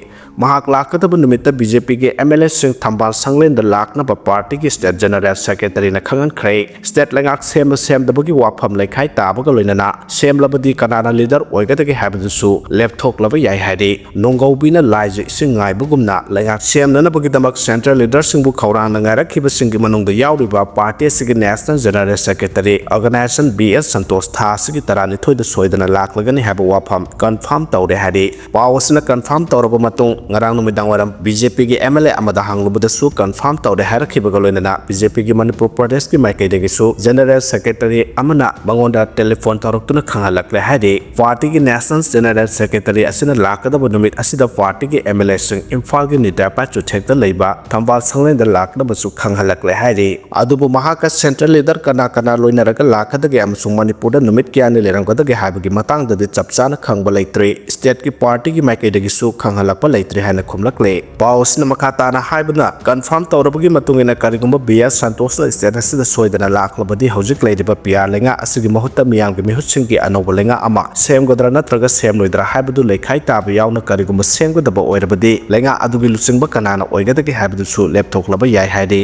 ꯃꯍꯥꯛ ꯂꯥꯛꯀꯗꯕ ꯅꯨꯃꯤꯠꯇ ꯕꯤ ꯖꯦ ꯄꯤꯒꯤ ꯑꯦꯝ ꯑꯦꯜ ꯑꯦꯁꯤꯡ ꯊꯝꯕꯥꯜ ꯁꯪꯂꯦꯟꯗ ꯂꯥꯛꯅꯕ ꯄꯥꯔꯇꯤꯒꯤ ꯁ꯭ꯇꯦꯠ ꯖꯦꯅꯔꯦꯜ ꯁꯦꯀ꯭ꯔꯦꯇꯔꯤꯅ ꯈꯪꯍꯟꯈ꯭ꯔꯦ꯫ ꯁ꯭ꯇꯦꯠ ꯂꯩꯉꯥꯛ ꯁꯦꯝꯕ ꯁꯦꯝꯗꯕꯒꯤ ꯋꯥꯐꯝ ꯂꯩꯈꯥꯏ ꯇꯥꯕꯒ ꯂꯣꯏꯅꯅ ꯁꯦꯝꯂꯕꯗꯤ ꯀꯅꯥꯅ ꯂꯤꯗꯔ ꯑꯣꯏꯒꯗꯒꯦ ꯍꯥꯏꯕꯗꯨꯁꯨ ꯂꯦꯞꯊꯣꯛꯂꯕ ꯌꯥꯏ ꯍꯥꯏꯔꯤ꯫ ꯅꯣꯡꯒꯧꯕꯤꯅ ꯂꯥꯏꯖ ꯏꯁꯤꯡ ꯉꯥꯏꯕꯒꯨꯝꯅ ꯂꯩꯉꯥꯛ ꯁꯦꯝꯅꯅꯕꯒꯤꯗꯃꯛ ꯁꯦꯟꯇ꯭ꯔꯦꯜ ꯂꯤꯗꯔꯁꯤꯡꯕꯨ ꯈꯧꯔꯥꯡꯅ ꯉꯥꯏꯔꯛꯈꯤꯕꯁꯤꯡꯒꯤ ꯃꯅꯨꯡꯗ ꯌꯥꯎꯔꯤꯕ ꯄꯥꯔꯇꯤ ꯑꯁꯤꯒꯤ national general secretary organisation B S Santosh ꯊꯥ ꯑꯁꯤꯒꯤ ꯇꯔꯥꯅꯤꯊꯣꯏꯗ ꯁꯣꯏꯗꯅ ꯂꯥꯛꯂꯒꯅꯤ ꯍꯥꯏꯕ ꯋꯥꯐꯝ ꯀꯟꯐꯥꯔꯝ ꯇꯧꯔꯦ ꯍꯥꯏꯔꯤ꯫ ꯄꯥꯎ ꯑꯁꯤꯅ ꯀꯟꯐꯥꯔꯝ ꯇꯧꯔꯕ ꯃꯇꯨꯡ ꯉꯔꯥꯡ ꯅꯨꯃꯤꯗꯥꯡ ꯋꯥꯏꯔꯝ ꯕꯤ ꯖꯦ ꯄꯤꯒꯤ ꯑꯦꯝ ꯑꯦꯜ ꯑꯦ ꯑꯃꯗ ꯍꯪꯂꯨꯕꯗꯁꯨ ꯀꯟꯐꯥꯔꯝ ꯇꯧꯔꯦ ꯍꯥꯏꯔꯛꯈꯤꯕꯒ ꯂꯣꯏꯅꯅ ꯕꯤ ꯖꯦ ꯄꯤꯒꯤ ꯃꯅꯤꯄꯨꯔ ꯄ꯭ꯔꯗꯦꯁꯀꯤ ꯃꯥꯏꯀꯩꯗꯒꯤꯁꯨ ꯖꯦꯅꯔꯦꯜ ꯁꯦꯀ꯭ꯔꯦꯇꯔꯤ ꯑꯃꯅ ꯃꯉꯣꯟꯗ ꯇꯦꯂꯤꯐꯣꯟ ꯇꯧꯔꯛꯇꯨꯅ ꯈꯪꯍꯜꯂꯛꯂꯦ ꯍꯥꯏꯔꯤ꯫ ꯄꯥꯔꯇꯤꯒꯤ ꯅꯦꯁꯅꯦꯜ ꯖꯦꯅꯔꯦꯜ ꯁꯦꯀ꯭ꯔꯦꯇꯔꯤ ꯑꯁꯤꯅ ꯂꯥꯛꯀꯗꯕ ꯅꯨꯃꯤꯠ ꯑꯁꯤꯗ ꯄꯥꯔꯇꯤꯒꯤ ꯑꯦꯝ ꯑꯦꯜ ꯑꯦꯁꯤꯡ ꯏꯝꯐꯥꯜꯒꯤ ꯅꯤꯇꯥ ꯄꯥꯏꯆꯨꯊꯦꯛꯇ ꯂꯩꯕ ꯊꯝꯕꯥꯜ ꯁꯪꯂꯦꯟꯗ ꯂꯥꯛꯅꯕꯁꯨ ꯈꯪꯍꯜꯂꯛꯂꯦ ꯍꯥꯏꯔꯤ꯫ ꯑꯗꯨꯕꯨ ꯃꯍꯥꯛꯀ ꯁꯦꯟꯇ꯭ꯔꯦꯜ ꯂꯤꯗꯔ ꯀꯅꯥ ꯀꯅꯥ ꯂꯣꯏꯅꯔꯒ ꯂꯥꯛꯀꯗꯒꯦ ꯑꯃꯁꯨꯡ ꯃꯅꯤꯄꯨꯔꯗ ꯅꯨꯃꯤꯠ ꯀꯌꯥꯅꯤ ꯂꯩꯔꯝꯒꯗꯒꯦ ꯍꯥꯏꯕꯒꯤ ꯃꯇꯥꯡꯗꯗꯤ ꯆꯞ ꯆꯥꯅ ꯈꯪꯕ ꯂꯩꯇ꯭ꯔꯤ꯫ ꯁ꯭ꯇꯦꯠꯀꯤ ꯄꯥꯔꯇꯤꯒꯤ ꯃꯥꯏꯀꯩꯗꯒꯤꯁꯨ ꯈꯪꯍꯜꯂꯛꯄ ꯂꯩꯇ꯭ꯔꯤ ꯍꯥꯏꯅ ꯈꯨꯝꯂꯛꯂꯦ꯫ ꯄꯥꯎ ꯑꯁꯤꯅ ꯃꯈꯥ ꯇꯥꯅ ꯍꯥꯏꯕꯅ, ꯀꯟꯐꯥꯔꯝ ꯇꯧꯔꯕꯒꯤ ꯃꯇꯨꯡ ꯏꯟꯅ ꯀꯔꯤꯒꯨꯝꯕ ꯕꯤ ꯑꯦꯁ ꯁꯟꯇꯣꯁꯅ ꯁ꯭ꯇꯦꯠ ꯑꯁꯤꯗ ꯁꯣꯏꯗꯅ ꯂꯥꯛꯂꯕꯗꯤ ꯍꯧꯖꯤꯛ ꯂꯩꯔꯤꯕ ꯄꯤ ꯑꯥꯔ ꯂꯩꯉꯥꯛ ꯑꯁꯤꯒꯤ ꯃꯍꯨꯠꯇ ꯃꯤꯌꯥꯝꯒꯤ ꯃꯤꯍꯨꯠꯁꯤꯡꯒꯤ ꯑꯅꯧꯕ ꯂꯩꯉꯥꯛ ꯑꯃ ꯁꯦꯝꯒꯗ꯭ꯔꯥ ꯅꯠꯇ꯭ꯔꯒ ꯁꯦꯝꯂꯣꯏꯗ꯭ꯔꯥ ꯍꯥꯏꯕꯗꯨ ꯂꯩꯈꯥꯏ ꯇꯥꯕ ꯌꯥꯎꯅ ꯀꯔꯤꯒꯨꯝꯕ ꯁꯦꯝꯒꯗꯕ ꯑꯣꯏꯔꯕꯗꯤ ꯂꯩꯉꯥꯛ ꯑꯗꯨꯒꯤ ꯂꯨꯆꯤꯡꯕ ꯀꯅꯥꯅ ꯑꯣꯏꯒꯗꯒꯦ ꯍꯥꯏꯕꯗꯨꯁꯨ ꯂꯦꯞꯊꯣꯛꯂꯕ ꯌꯥꯏ ꯍꯥꯏꯔꯤ꯫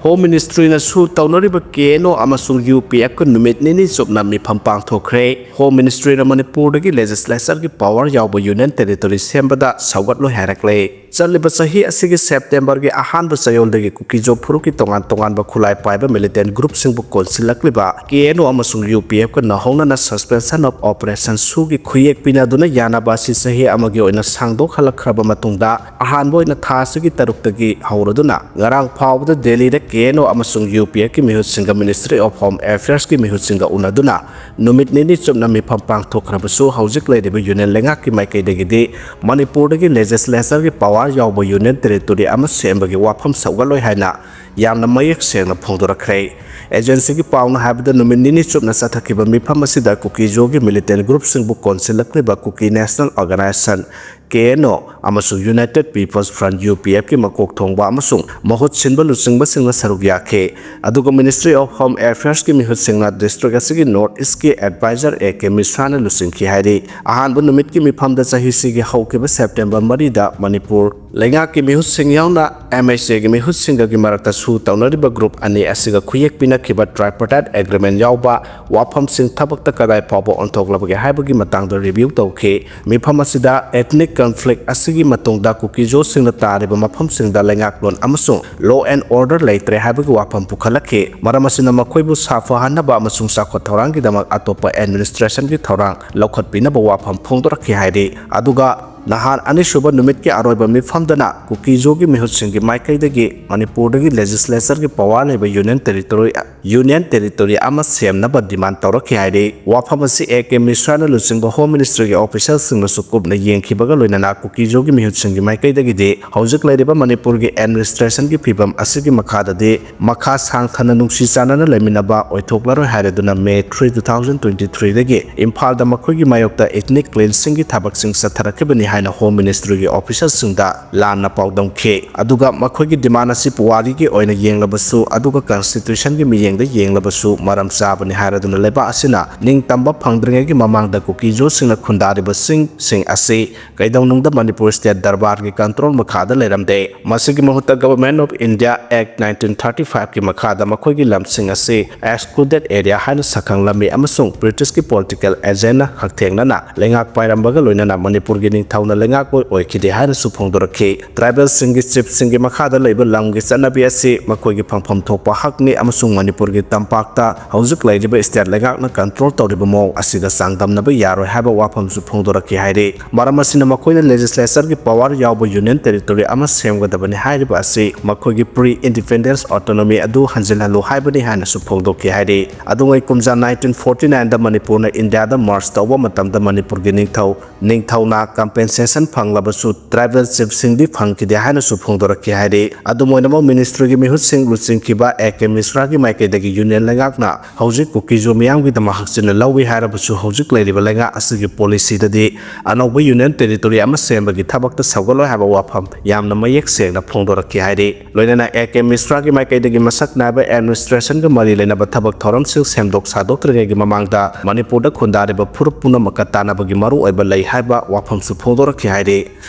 ꯍꯣꯝ ꯃꯤꯅꯤꯁꯇ꯭ꯔꯤꯅꯁꯨ ꯇꯧꯅꯔꯤꯕ ꯀꯦ ꯑꯦꯟ ꯑꯣ ꯑꯃꯁꯨꯡ ꯌꯨ ꯄꯤ ꯑꯦꯐꯀ ꯅꯨꯃꯤꯠ ꯅꯤꯅꯤ ꯆꯨꯞꯅ ꯃꯤꯐꯝ ꯄꯥꯡꯊꯣꯛꯈ꯭ꯔꯦ꯫ ꯍꯣꯝ ꯃꯤꯅꯤꯁꯇ꯭ꯔꯤꯅ ꯃꯅꯤꯄꯨꯔꯗꯒꯤ ꯂꯦꯖꯤꯁꯂꯦꯆꯔꯒꯤ ꯄꯥꯋꯔ ꯌꯥꯎꯕ ꯌꯨꯅꯤꯌꯟ ꯇꯦꯔꯤꯇꯣꯔꯤ ꯁꯦꯝꯕꯗ ꯁꯧꯒꯠꯂꯣꯏ ꯍꯥꯏꯔꯛꯂꯦ꯫ ꯆꯠꯂꯤꯕ ꯆꯍꯤ ꯑꯁꯤꯒꯤ ꯁꯦꯞꯇꯦꯝꯕꯔꯒꯤ ꯑꯍꯥꯟꯕ ꯆꯌꯣꯜꯗꯒꯤ ꯀꯨꯀꯤꯖꯣ ꯐꯨꯔꯨꯞꯀꯤ ꯇꯣꯉꯥꯟ ꯇꯣꯉꯥꯟꯕ ꯈꯨꯠꯂꯥꯏ ꯄꯥꯏꯕ ꯃꯤꯂꯤꯇꯦꯟ ꯒ꯭ꯔꯨꯞꯁꯤꯡꯕꯨ ꯀꯣꯟꯁꯤꯜꯂꯛꯂꯤꯕ ꯀꯦ ꯑꯦꯟ ꯑꯣ ꯑꯃꯁꯨꯡ ꯌꯨ ꯄꯤ ꯑꯦꯐꯀ ꯅꯧꯍꯧꯅꯅ ꯁꯁꯄꯦꯟꯁꯟ ꯑꯣꯐ ꯑꯣꯄꯔꯦꯁꯟ ꯁꯨꯒꯤ ꯈꯨꯌꯦꯛ ꯄꯤꯅꯗꯨꯅ ꯌꯥꯅꯕ ꯑꯁꯤ ꯆꯍꯤ ꯑꯃꯒꯤ ꯑꯣꯏꯅ ꯁꯥꯡꯗꯣꯛꯍꯜꯂꯛꯈ꯭ꯔꯕ ꯃꯇꯨꯡꯗ, ꯑꯍꯥꯟꯕ ꯑꯣꯏꯅ ꯊꯥ ꯑꯁꯤꯒꯤ ꯇꯔꯨꯛꯇꯒꯤ ꯍꯧꯔꯗꯨꯅ ꯉꯔꯥꯡ ꯐꯥꯎꯕꯗ ꯗꯦꯜꯂꯤꯗ ꯀꯦ ꯑꯦꯟ ꯑꯣ ꯑꯃꯁꯨꯡ ꯌꯨ ꯄꯤ ꯑꯦꯐꯀꯤ ꯃꯤꯍꯨꯠꯁꯤꯡꯒ ꯃꯤꯅꯤꯁꯇ꯭ꯔꯤ ꯑꯣꯐ ꯍꯣꯝ ꯑꯦꯐꯤꯌꯔꯁꯀꯤ ꯃꯤꯍꯨꯠꯁꯤꯡꯒ ꯎꯅꯗꯨꯅ ꯅꯨꯃꯤꯠ ꯅꯤꯅꯤ ꯆꯨꯞꯅ ꯃꯤꯐꯝ ꯄꯥꯡꯊꯣꯛꯈ꯭ꯔꯕꯁꯨ, ꯍꯧꯖꯤꯛ ꯂꯩꯔꯤꯕ ꯌꯨꯅꯤꯌꯟ ꯂꯩꯉꯥꯛꯀꯤ ꯃꯥꯏꯀꯩꯗꯒꯤꯗꯤ ꯃꯅꯤꯄꯨꯔꯗꯒꯤ ꯂꯦꯖꯤꯁꯂꯦꯆꯔꯒꯤ ꯄꯋꯥꯔ ꯌꯥꯎꯕ ꯌꯨꯅꯤꯌꯟ ꯇꯦꯔꯤꯇꯣꯔꯤ ꯑꯃ ꯁꯦꯝꯕꯒꯤ ꯋꯥꯐꯝ ꯁꯧꯒꯠꯂꯣꯏ ꯍꯥꯏꯅ ꯌꯥꯝꯅ ꯃꯌꯦꯛ ꯁꯦꯡꯅ ꯐꯣꯡꯗꯣꯔꯛꯈ꯭ꯔꯦ꯫ ꯑꯦꯖꯦꯟꯁꯤꯒꯤ ꯄꯥꯎꯅ ꯍꯥꯏꯕꯗ, ꯅꯨꯃꯤꯠ ꯅꯤꯅꯤ ꯆꯨꯞꯅ ꯆꯠꯊꯈꯤꯕ ꯃꯤꯐꯝ ꯑꯁꯤꯗ ꯀꯨꯀꯤꯖꯣꯒꯤ ꯃꯤꯂꯤꯇꯦꯟ ꯒ꯭ꯔꯨꯞꯁꯤꯡꯕꯨ ꯀꯣꯟꯁꯤꯜꯂꯛꯂꯤꯕ ꯀꯨꯀꯤ ꯅꯦꯁꯅꯦꯜ ꯑꯣꯔꯒꯅꯥꯏꯖꯦꯁꯟ, ꯀꯦ ꯑꯦꯟ ꯑꯣ, ꯑꯃꯁꯨꯡ United peoples front, U P ꯑꯦꯐꯀꯤ ꯃꯀꯣꯛ ꯊꯣꯡꯕ ꯑꯃꯁꯨꯡ ꯃꯍꯨꯠ ꯁꯤꯟꯕ ꯂꯨꯆꯤꯡꯕꯁꯤꯡꯅ ꯁꯔꯨꯛ ꯌꯥꯈꯤ꯫ ꯑꯗꯨꯒ ꯃꯤꯅꯤꯁꯇ꯭ꯔꯤ ꯑꯣꯐ ꯍꯣꯝ ꯑꯦꯐꯤꯌꯔꯁꯀꯤ ꯃꯤꯍꯨꯠꯁꯤꯡꯅ ꯗꯤꯁꯇ꯭ꯔꯤꯛ ꯑꯁꯤꯒꯤ ꯅꯣꯔꯠ ꯏꯁꯀꯤ ꯑꯦꯗꯚꯥꯏꯖꯔ ꯑꯦ ꯀꯦ ꯃꯤꯁ꯭ꯔꯥꯅ ꯂꯨꯆꯤꯡꯈꯤ ꯍꯥꯏꯔꯤ꯫ ꯑꯍꯥꯟꯕ ꯅꯨꯃꯤꯠꯀꯤ ꯃꯤꯐꯝꯗ ꯆꯍꯤꯁꯤꯒꯤ ꯍꯧꯈꯤꯕ ꯁꯦꯞꯇꯦꯝꯕꯔ ꯃꯔꯤꯗ ꯃꯅꯤꯄꯨꯔ ꯂꯩꯉꯥꯛꯀꯤ ꯃꯤꯍꯨꯠꯁꯤꯡ ꯌꯥꯎꯅ ꯑꯦꯝ ꯑꯩꯆ ꯑꯦꯒꯤ ꯃꯤꯍꯨꯠꯁꯤꯡꯒꯒꯤ ꯃꯔꯛꯇ ꯁꯨ ꯇꯧꯅꯔꯤꯕ ꯒ꯭ꯔꯨꯞ ꯑꯅꯤ ꯑꯁꯤꯒ ꯈꯨꯌꯦꯛ ꯄꯤꯅꯈꯤꯕ ꯇ꯭ꯔꯥꯏꯄꯔꯇꯥꯏꯠ ꯑꯦꯒ꯭ꯔꯤꯃꯦꯟ ꯌꯥꯎꯕ ꯋꯥꯐꯝꯁꯤꯡ ꯊꯕꯛꯇ ꯀꯗꯥꯏ ꯐꯥꯎꯕ ꯑꯣꯟꯊꯣꯛꯂꯕꯒꯦ ꯍꯥꯏꯕꯒꯤ ꯃꯇꯥꯡꯗ ꯔꯤꯚꯤꯌꯨ ꯇꯧꯈꯤ꯫ ꯃꯤꯐꯝ ꯑꯁꯤꯗ ꯏꯊꯅꯤꯛ ꯀꯟꯐ꯭ꯂꯤꯛ ꯑꯁꯤꯒꯤ ꯃꯇꯨꯡꯗ ꯀꯨꯀꯤꯖꯣꯁꯤꯡꯅ ꯇꯥꯔꯤꯕ ꯃꯐꯝꯁꯤꯡꯗ ꯂꯩꯉꯥꯛꯂꯣꯟ ꯑꯃꯁꯨꯡ ꯂꯣ ꯑꯦꯟ ꯑꯣꯔꯗꯔ ꯂꯩꯇ꯭ꯔꯦ ꯍꯥꯏꯕꯒꯤ ꯋꯥꯐꯝ ꯄꯨꯈꯠꯂꯛꯈꯤ꯫ ꯃꯔꯝ ꯑꯁꯤꯅ ꯃꯈꯣꯏꯕꯨ ꯁꯥꯐꯍꯟꯅꯕ ꯑꯃꯁꯨꯡ ꯆꯥꯎꯈꯠ ꯊꯧꯔꯥꯡꯒꯤꯗꯃꯛ ꯑꯇꯣꯞꯄ ꯑꯦꯗꯃꯤꯅꯤꯁꯇ꯭ꯔꯦꯁꯟꯒꯤ ꯊꯧꯔꯥꯡ ꯂꯧꯈꯠꯄꯤꯅꯕ ꯋꯥꯐꯝ ꯐꯣꯡꯗꯣꯔꯛꯈꯤ ꯍꯥꯏꯔꯤ꯫ ꯑꯗꯨꯒ ꯅꯍꯥꯟ ꯑꯅꯤꯁꯨꯕ ꯅꯨꯃꯤꯠꯀꯤ ꯑꯔꯣꯏꯕ ꯃꯤꯐꯝꯗꯅ ꯀꯨꯀꯤꯖꯣꯒꯤ ꯃꯤꯍꯨꯠꯁꯤꯡꯒꯤ ꯃꯥꯏꯀꯩꯗꯒꯤ ꯃꯅꯤꯄꯨꯔꯗꯒꯤ ꯂꯦꯖꯤꯁꯂꯦꯆꯔꯒꯤ ꯄꯋꯥꯔ ꯂꯩꯕ ꯌꯨꯅꯤꯌꯟ ꯇꯦꯔꯤꯇꯣꯔꯤ, ꯌꯨꯅꯤꯌꯟ ꯇꯦꯔꯤꯇꯣꯔꯤ ꯑꯃ ꯁꯦꯝꯅꯕ ꯗꯤꯃꯥꯟ ꯇꯧꯔꯛꯈꯤ ꯍꯥꯏꯔꯤ꯫ ꯋꯥꯐꯝ ꯑꯁꯤ ꯑꯦ ꯀꯦ ꯃꯤꯁ꯭ꯔꯥꯅ ꯂꯨꯆꯤꯡꯕ ꯍꯣꯝ ꯃꯤꯅꯤꯁꯇ꯭ꯔꯤꯒꯤ ꯑꯣꯐꯤꯁꯤꯌꯦꯜꯁꯤꯡꯅꯁꯨ ꯀꯨꯞꯅ ꯌꯦꯡꯈꯤꯕꯒ ꯂꯣꯏꯅꯅ ꯀꯨꯀꯤꯖꯣꯒꯤ ꯃꯤꯍꯨꯠꯁꯤꯡꯒꯤ ꯃꯥꯏꯀꯩꯗꯒꯤꯗꯤ ꯍꯧꯖꯤꯛ ꯂꯩꯔꯤꯕ ꯃꯅꯤꯄꯨꯔꯒꯤ ꯑꯦꯗꯃꯤꯅꯤꯁꯇ꯭ꯔꯦꯁꯟꯒꯤ ꯐꯤꯕꯝ ꯑꯁꯤꯒꯤ ꯃꯈꯥꯗꯗꯤ ꯃꯈꯥ ꯁꯥꯡꯊꯅ ꯅꯨꯡꯁꯤ ꯆꯥꯟꯅꯅ ꯂꯩꯃꯤꯟꯅꯕ ꯑꯣꯏꯊꯣꯛꯂꯔꯣꯏ ꯍꯥꯏꯔꯗꯨꯅ May three, two thousand twenty ꯊ꯭ꯔꯤꯗꯒꯤ ꯏꯝꯐꯥꯜꯗ ꯃꯈꯣꯏꯒꯤ ꯃꯥꯌꯣꯛꯇ ꯏꯊꯅꯤꯛ ꯀ꯭ꯂꯤꯟꯁꯤꯡꯒꯤ ꯊꯕꯛꯁꯤꯡ ꯆꯠꯊꯔꯛꯈꯤꯕꯅꯤ ꯍꯥꯏꯅ ꯍꯣꯝ ꯃꯤꯅꯤꯁꯇ꯭ꯔꯤꯒꯤ ꯑꯣꯐꯤꯁꯤꯌꯦꯜꯁꯤꯡꯗ ꯂꯥꯟꯅ ꯄꯥꯎꯗꯝꯈꯤ꯫ ꯑꯗꯨꯒ ꯃꯈꯣꯏꯒꯤ ꯗꯤꯃꯥꯟ ꯑꯁꯤ ꯄꯨꯋꯥꯔꯤꯒꯤ ꯑꯣꯏꯅ ꯌꯦꯡꯂꯕꯁꯨ, ꯑꯗꯨꯒ ꯀꯟꯁꯇꯤꯇ꯭ꯌꯨꯁꯟꯒꯤ ꯃꯤꯠꯌꯦꯡꯗ ꯌꯦꯡꯂꯕꯁꯨ ꯃꯔꯝ ꯆꯥꯕꯅꯤ ꯍꯥꯏꯔꯗꯨꯅ ꯂꯩꯕꯥꯛ ꯑꯁꯤꯅ ꯅꯤꯡꯇꯝꯕ ꯐꯪꯗ꯭ꯔꯤꯉꯩꯒꯤ ꯃꯃꯥꯡꯗ ꯀꯨꯀꯤꯖꯣꯁꯤꯡꯅ ꯈꯨꯟꯗꯥꯔꯤꯕꯁꯤꯡ, ꯁꯤꯡ ꯑꯁꯤ ꯀꯩꯗꯧꯅꯨꯡꯗ ꯃꯅꯤꯄꯨꯔ ꯁ꯭ꯇꯦꯠ ꯗꯔꯕꯥꯔꯒꯤ ꯀꯟꯇ꯭ꯔꯣꯜ ꯃꯈꯥꯗ ꯂꯩꯔꯝꯗꯦ꯫ ꯃꯁꯤꯒꯤ ꯃꯍꯨꯠꯇ Government of India Act nineteen thirty five ꯀꯤ ꯃꯈꯥꯗ ꯃꯈꯣꯏꯒꯤ ꯂꯝꯁꯤꯡ ꯑꯁꯤ excluded area ꯍꯥꯏꯅ ꯁꯛꯈꯪꯂꯝꯃꯤ ꯑꯃꯁꯨꯡ ꯕ꯭ꯔꯤꯇꯤꯁꯀꯤ ꯄꯣꯂꯤꯇꯤꯀꯦꯜ ꯑꯦꯖꯦꯟꯅ ꯍꯛꯊꯦꯡꯅꯅ ꯂꯩꯉꯥꯛ ꯄꯥꯏꯔꯝꯕꯒ ꯂꯣꯏꯅꯅ ꯃꯅꯤꯄꯨꯔꯒꯤ ꯅꯤꯡꯊꯧ ꯌꯥꯎꯅ ꯂꯩꯉꯥꯛꯂꯣꯏ ꯑꯣꯏꯈꯤꯗꯦ ꯍꯥꯏꯅꯁꯨ ꯐꯣꯡꯗꯣꯔꯛꯈꯤ꯫ ꯇ꯭ꯔꯥꯏꯕꯦꯜꯁꯤꯡꯒꯤ ꯆꯤꯐꯁꯤꯡꯒꯤ ꯃꯈꯥꯗ ꯂꯩꯕ ꯂꯝꯒꯤ ꯆꯠꯅꯕꯤ ꯑꯁꯤ ꯃꯈꯣꯏꯒꯤ ꯐꯪꯐꯝ ꯊꯣꯛꯄ ꯍꯛꯅꯤ ꯑꯃꯁꯨꯡ ꯃꯅꯤꯄꯨꯔꯒꯤ ꯇꯝꯄꯥꯛꯇ ꯍꯧꯖꯤꯛ ꯂꯩꯔꯤꯕ ꯁ꯭ꯇꯦꯠ ꯂꯩꯉꯥꯛꯅ ꯀꯟꯇ꯭ꯔꯣꯜ ꯇꯧꯔꯤꯕ ꯃꯑꯣꯡ ꯑꯁꯤꯒ ꯆꯥꯡꯗꯝꯅꯕ ꯌꯥꯔꯣꯏ ꯍꯥꯏꯕ ꯋꯥꯐꯝꯁꯨ ꯐꯣꯡꯗꯣꯔꯛꯈꯤ ꯍꯥꯏꯔꯤ꯫ ꯃꯔꯝ ꯑꯁꯤꯅ ꯃꯈꯣꯏꯅ ꯂꯦꯖꯤꯁꯂꯦꯆꯔꯒꯤ ꯄꯋꯥꯔ ꯌꯥꯎꯕ ꯌꯨꯅꯤꯌꯟ ꯇꯦꯔꯤꯇꯣꯔꯤ ꯑꯃ ꯁꯦꯝꯒꯗꯕꯅꯤ ꯍꯥꯏꯔꯤꯕ ꯑꯁꯤ ꯃꯈꯣꯏꯒꯤ ꯄ꯭ꯔꯤ ꯏꯟꯗꯤꯄꯦꯟꯗꯦꯟꯁ ꯑꯣꯇꯣꯅꯣꯃꯤ ꯑꯗꯨ ꯍꯟꯖꯤꯜꯍꯜꯂꯨ ꯍꯥꯏꯕꯅꯤ ꯍꯥꯏꯅꯁꯨ ꯐꯣꯡꯗꯣꯛꯈꯤ ꯍꯥꯏꯔꯤ꯫ ꯑꯗꯨꯉꯩ ꯀꯨꯝꯖꯥ ꯅꯥꯏꯟꯇꯤꯟ ꯐꯣꯔꯇꯤ ꯅꯥꯏꯟꯗ ꯃꯅꯤꯄꯨꯔꯅ ꯏꯟꯗꯤꯌꯥꯗ ꯃꯔꯖ ꯇꯧꯕ ꯃꯇꯝꯗ ꯃꯅꯤꯄꯨꯔꯒꯤ ꯅꯤꯡꯊꯧ ꯅꯤꯡꯊꯧꯅ ꯀꯝꯄꯦꯟꯁꯦꯁꯟ ꯐꯪꯂꯕꯁꯨ ꯇ꯭ꯔꯥꯏꯕꯦꯜ ꯆꯤꯐꯁꯤꯡꯗꯤ ꯐꯪꯈꯤꯗꯦ ꯍꯥꯏꯅꯁꯨ ꯐꯣꯡꯗꯣꯔꯛꯈꯤ ꯍꯥꯏꯔꯤ꯫ ꯑꯗꯨꯝ ꯑꯣꯏꯅꯃꯛ ꯃꯤꯅꯤꯁꯇ꯭ꯔꯤꯒꯤ ꯃꯤꯍꯨꯠꯁꯤꯡ ꯂꯨꯆꯤꯡꯈꯤꯕ ꯑꯦ ꯀꯦ ꯃꯤꯁ꯭ꯔꯥꯒꯤ ꯃꯥꯏꯀꯩꯗꯒꯤ ꯌꯨꯅꯤꯌꯟ ꯂꯩꯉꯥꯛꯅ ꯍꯧꯖꯤꯛ ꯀꯨꯀꯤꯖꯣ ꯃꯤꯌꯥꯝꯒꯤꯗꯃꯛ ꯍꯛꯆꯤꯟꯅ ꯂꯧꯏ ꯍꯥꯏꯔꯕꯁꯨ ꯍꯧꯖꯤꯛ ꯂꯩꯔꯤꯕ ꯂꯩꯉꯥꯛ ꯑꯁꯤꯒꯤ ꯄꯣꯂꯤꯁꯤꯗꯗꯤ ꯑꯅꯧꯕ ꯌꯨꯅꯤꯌꯟ ꯇꯦꯔꯤꯇꯣꯔꯤ ꯑꯃ ꯁꯦꯝꯕꯒꯤ ꯊꯕꯛꯇ ꯁꯧꯒꯠꯂꯣꯏ ꯍꯥꯏꯕ ꯋꯥꯐꯝ ꯌꯥꯝꯅ ꯃꯌꯦꯛ ꯁꯦꯡꯅ ꯐꯣꯡꯗꯣꯔꯛꯈꯤ ꯍꯥꯏꯔꯤ꯫ ꯂꯣꯏꯅꯅ ꯑꯦ ꯀꯦ ꯃꯤꯁ꯭ꯔꯥꯒꯤ ꯃꯥꯏꯀꯩꯗꯒꯤ ꯃꯁꯛ ꯅꯥꯏꯕ ꯑꯦꯗꯃꯤꯅꯤꯁꯇ꯭ꯔꯦꯁꯟꯒ ꯃꯔꯤ ꯂꯩꯅꯕ ꯊꯕꯛ ꯊꯧꯔꯝꯁꯤꯡ ꯁꯦꯝꯗꯣꯛ ꯁꯥꯗꯣꯛꯇ꯭ꯔꯤꯉꯩꯒꯤ ꯃꯃꯥꯡꯗ ꯃꯅꯤꯄꯨꯔꯗ ꯈꯨꯟꯗꯥꯔꯤꯕ ꯐꯨꯔꯨꯞ ꯄꯨꯝꯅꯃꯛꯀ ꯇꯥꯟꯅꯕꯒꯤ ꯃꯔꯨꯑꯣꯏꯕ ꯂꯩ ꯍꯥꯏꯕ ꯋꯥꯐꯝꯁꯨ ꯐꯣꯡꯗꯣꯔꯛꯈꯤ ꯍꯥꯏꯔꯤ꯫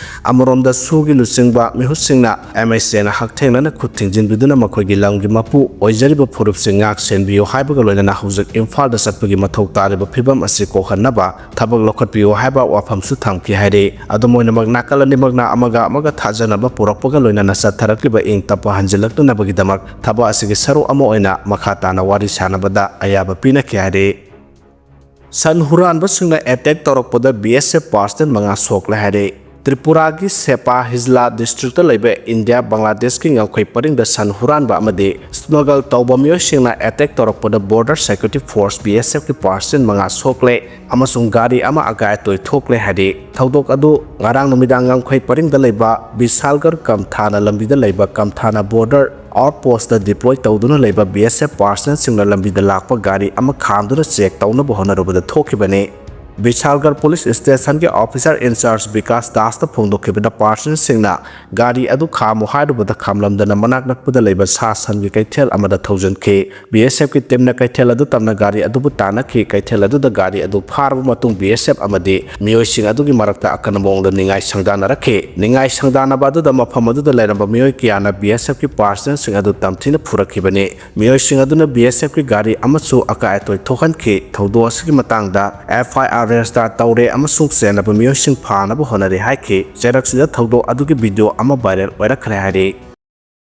ꯑꯃꯔꯣꯝꯗ ꯁꯨꯒꯤ ꯂꯨꯆꯤꯡꯕ ꯃꯤꯍꯨꯠꯁꯤꯡꯅ ꯑꯦꯝ ꯑꯦꯁ ꯑꯦꯅ ꯍꯛꯊꯦꯡꯅꯅ ꯈꯨꯠ ꯊꯤꯡꯖꯤꯟꯕꯤꯗꯨꯅ ꯃꯈꯣꯏꯒꯤ ꯂꯝꯒꯤ ꯃꯄꯨ ꯑꯣꯏꯖꯔꯤꯕ ꯐꯨꯔꯨꯞꯁꯤꯡ ꯉꯥꯛ ꯁꯦꯟꯕꯤꯌꯨ ꯍꯥꯏꯕꯒ ꯂꯣꯏꯅꯅ ꯍꯧꯖꯤꯛ ꯏꯝꯐꯥꯜꯗ ꯆꯠꯄꯒꯤ ꯃꯊꯧ ꯇꯥꯔꯤꯕ ꯐꯤꯕꯝ ꯑꯁꯤ ꯀꯣꯛꯍꯟꯅꯕ ꯊꯕꯛ ꯂꯧꯈꯠꯄꯤꯌꯨ ꯍꯥꯏꯕ ꯋꯥꯐꯝꯁꯨ ꯊꯝꯈꯤ ꯍꯥꯏꯔꯤ꯫ ꯑꯗꯨꯝ ꯑꯣꯏꯅꯃꯛ ꯅꯥꯀꯜ ꯑꯅꯤꯃꯛꯅ ꯑꯃꯒ ꯑꯃꯒ ꯊꯥꯖꯅꯕ ꯄꯨꯔꯛꯄꯒ ꯂꯣꯏꯅꯅ ꯆꯠꯊꯔꯛꯂꯤꯕ ꯏꯪ ꯇꯞꯄ ꯍꯟꯖꯤꯜꯂꯛꯇꯅꯕꯒꯤꯗꯃꯛ ꯊꯕꯛ ꯑꯁꯤꯒꯤ ꯁꯔꯨꯛ ꯑꯃ ꯑꯣꯏꯅ ꯃꯈꯥ ꯇꯥꯅ ꯋꯥꯔꯤ ꯁꯥꯅꯕꯗ ꯑꯌꯥꯕ ꯄꯤꯅꯈꯤ ꯍꯥꯏꯔꯤ꯫ ꯁꯟ ꯍꯨꯔꯥꯟꯕꯁꯤꯡꯅ ꯑꯦꯇꯦꯛ ꯇꯧꯔꯛꯄꯗ ꯕꯤ ꯑꯦꯁ ꯑꯦꯐ ꯄꯥꯔꯁꯅꯦꯜ ꯃꯉꯥ ꯁꯣꯛꯂꯦ ꯍꯥꯏꯔꯦ꯫ ꯇ꯭ꯔꯤꯄꯨꯔꯥꯒꯤ ꯁꯦꯄꯥ ꯍꯤꯖꯂꯥ ꯗꯤꯁꯇ꯭ꯔꯤꯛꯇ ꯂꯩꯕ ꯏꯟꯗꯤꯌꯥ ꯕꯪꯒ꯭ꯂꯥꯗꯦꯁꯀꯤ ꯉꯝꯈꯩ ꯄꯔꯤꯡꯗ ꯁꯟ ꯍꯨꯔꯥꯟꯕ ꯑꯃꯗꯤ ꯁ꯭ꯃꯒꯜ ꯇꯧꯕ ꯃꯤꯑꯣꯏꯁꯤꯡꯅ ꯑꯦꯇꯦꯛ ꯇꯧꯔꯛꯄꯗ ꯕꯣꯔꯗꯔ ꯁꯦꯀ꯭ꯌꯨꯔꯤꯇꯤ ꯐꯣꯔꯁ ꯕꯤ ꯑꯦꯁ ꯑꯦꯐꯀꯤ ꯄꯥꯔꯁꯅꯦꯜ ꯃꯉꯥ ꯁꯣꯛꯂꯦ ꯑꯃꯁꯨꯡ ꯒꯥꯔꯤ ꯑꯃ ꯑꯀꯥꯏ ꯑꯇꯣꯏ ꯊꯣꯛꯂꯦ ꯍꯥꯏꯔꯤ꯫ ꯊꯧꯗꯣꯛ ꯑꯗꯨ ꯉꯔꯥꯡ ꯅꯨꯃꯤꯗꯥꯡ ꯉꯝꯈꯩ ꯄꯔꯤꯡꯗ ꯂꯩꯕ ꯕꯤꯁꯥꯜꯒꯔ ꯀꯝꯊꯥꯅ ꯂꯝꯕꯤꯗ ꯂꯩꯕ ꯀꯝꯊꯥꯅ ꯕꯣꯔꯗꯔ ꯑꯥꯎꯠ ꯄꯣꯁꯇ ꯗꯤꯄ꯭ꯂꯣꯏ ꯇꯧꯗꯨꯅ ꯂꯩꯕ ꯕꯤ ꯑꯦꯁ ꯑꯦꯐ ꯄꯥꯔꯁꯅꯦꯜꯁꯤꯡꯅ ꯂꯝꯕꯤꯗ ꯂꯥꯛꯄ ꯒꯥꯔꯤ ꯑꯃ ꯈꯥꯝꯗꯨꯅ ꯆꯦꯛ ꯇꯧꯅꯕ ꯍꯣꯠꯅꯔꯨꯕꯗ ꯊꯣꯛꯈꯤꯕꯅꯤ꯫ ꯕꯤꯁꯥꯜꯒꯔ ꯄꯨꯂꯤꯁ ꯁ꯭ꯇꯦꯁꯟꯒꯤ ꯑꯣꯐꯤꯁꯥꯔ ꯏꯟꯆꯥꯔꯖ ꯕꯤꯀꯥꯁ ꯗꯥꯁꯇ ꯐꯣꯡꯗꯣꯛꯈꯤꯕꯗ ꯄꯥꯔꯁꯅꯦꯜꯁꯤꯡꯅ ꯒꯥꯔꯤ ꯑꯗꯨ ꯈꯥꯝꯃꯨ ꯍꯥꯏꯔꯨꯕꯗ ꯈꯥꯝꯂꯝꯗꯅ ꯃꯅꯥꯛ ꯅꯛꯄꯗ ꯂꯩꯕ ꯁꯥ ꯁꯟꯒꯤ ꯀꯩꯊꯦꯜ ꯑꯃꯗ ꯊꯧꯖꯤꯟꯈꯤ꯫ ꯕꯤ ꯑꯦꯁ ꯑꯦꯐꯀꯤ ꯇꯤꯝꯅ ꯀꯩꯊꯦꯜ ꯑꯗꯨ ꯇꯝꯅ ꯒꯥꯔꯤ ꯑꯗꯨꯕꯨ ꯇꯥꯟꯅꯈꯤ꯫ ꯀꯩꯊꯦꯜ ꯑꯗꯨꯗ ꯒꯥꯔꯤ ꯑꯗꯨ ꯐꯥꯔꯕ ꯃꯇꯨꯡ ꯕꯤ ꯑꯦꯁ ꯑꯦꯐ ꯑꯃꯗꯤ ꯃꯤꯑꯣꯏꯁꯤꯡ ꯑꯗꯨꯒꯤ ꯃꯔꯛꯇ ꯑꯀꯟꯕ ꯃꯑꯣꯡꯗ ꯅꯤꯡꯉꯥꯏ ꯁꯪꯗꯥꯅꯔꯛꯈꯤ꯫ ꯅꯤꯡꯉꯥꯏ ꯁꯪꯗꯥꯅꯕ ꯑꯗꯨꯗ ꯃꯐꯝ ꯑꯗꯨꯗ ꯂꯩꯔꯝꯕ ꯃꯤꯑꯣꯏ ꯀꯌꯥꯅ ꯕꯤ ꯑꯦꯁ ꯑꯦꯐꯀꯤ ꯄꯥꯔꯁꯅꯦꯜꯁꯤꯡ ꯑꯗꯨ ꯇꯝꯊꯤꯅ ꯐꯨꯔꯛꯈꯤꯕꯅꯤ꯫ ꯃꯤꯑꯣꯏꯁꯤꯡ ꯑꯗꯨꯅ ꯕꯤ ꯑꯦꯁ ꯑꯦꯐꯀꯤ ꯒꯥꯔꯤ ꯑꯃꯁꯨ ꯑꯀꯥꯏ ꯑꯇꯣꯏ ꯊꯣꯛꯍꯟꯈꯤ꯫ ꯊꯧꯗꯣꯛ ꯑꯁꯤꯒꯤ ꯃꯇꯥꯡꯗ ꯑꯦꯐ ꯑꯥꯏ ꯑꯥꯔ ꯑꯦꯔꯦꯁꯇꯥ ꯇꯧꯔꯦ ꯑꯃꯁꯨꯡ ꯆꯦꯟꯅꯕ ꯃꯤꯑꯣꯏꯁꯤꯡ ꯐꯥꯅꯕ ꯍꯣꯠꯅꯔꯤ ꯍꯥꯏꯈꯤ꯫ ꯆꯩꯔꯛꯁꯤꯗ ꯊꯧꯗꯣꯛ ꯑꯗꯨꯒꯤ ꯚꯤꯗꯤꯑꯣ ꯑꯃ ꯚꯥꯏꯔꯦꯜ ꯑꯣꯏꯔꯛꯈ꯭ꯔꯦ ꯍꯥꯏꯔꯤ꯫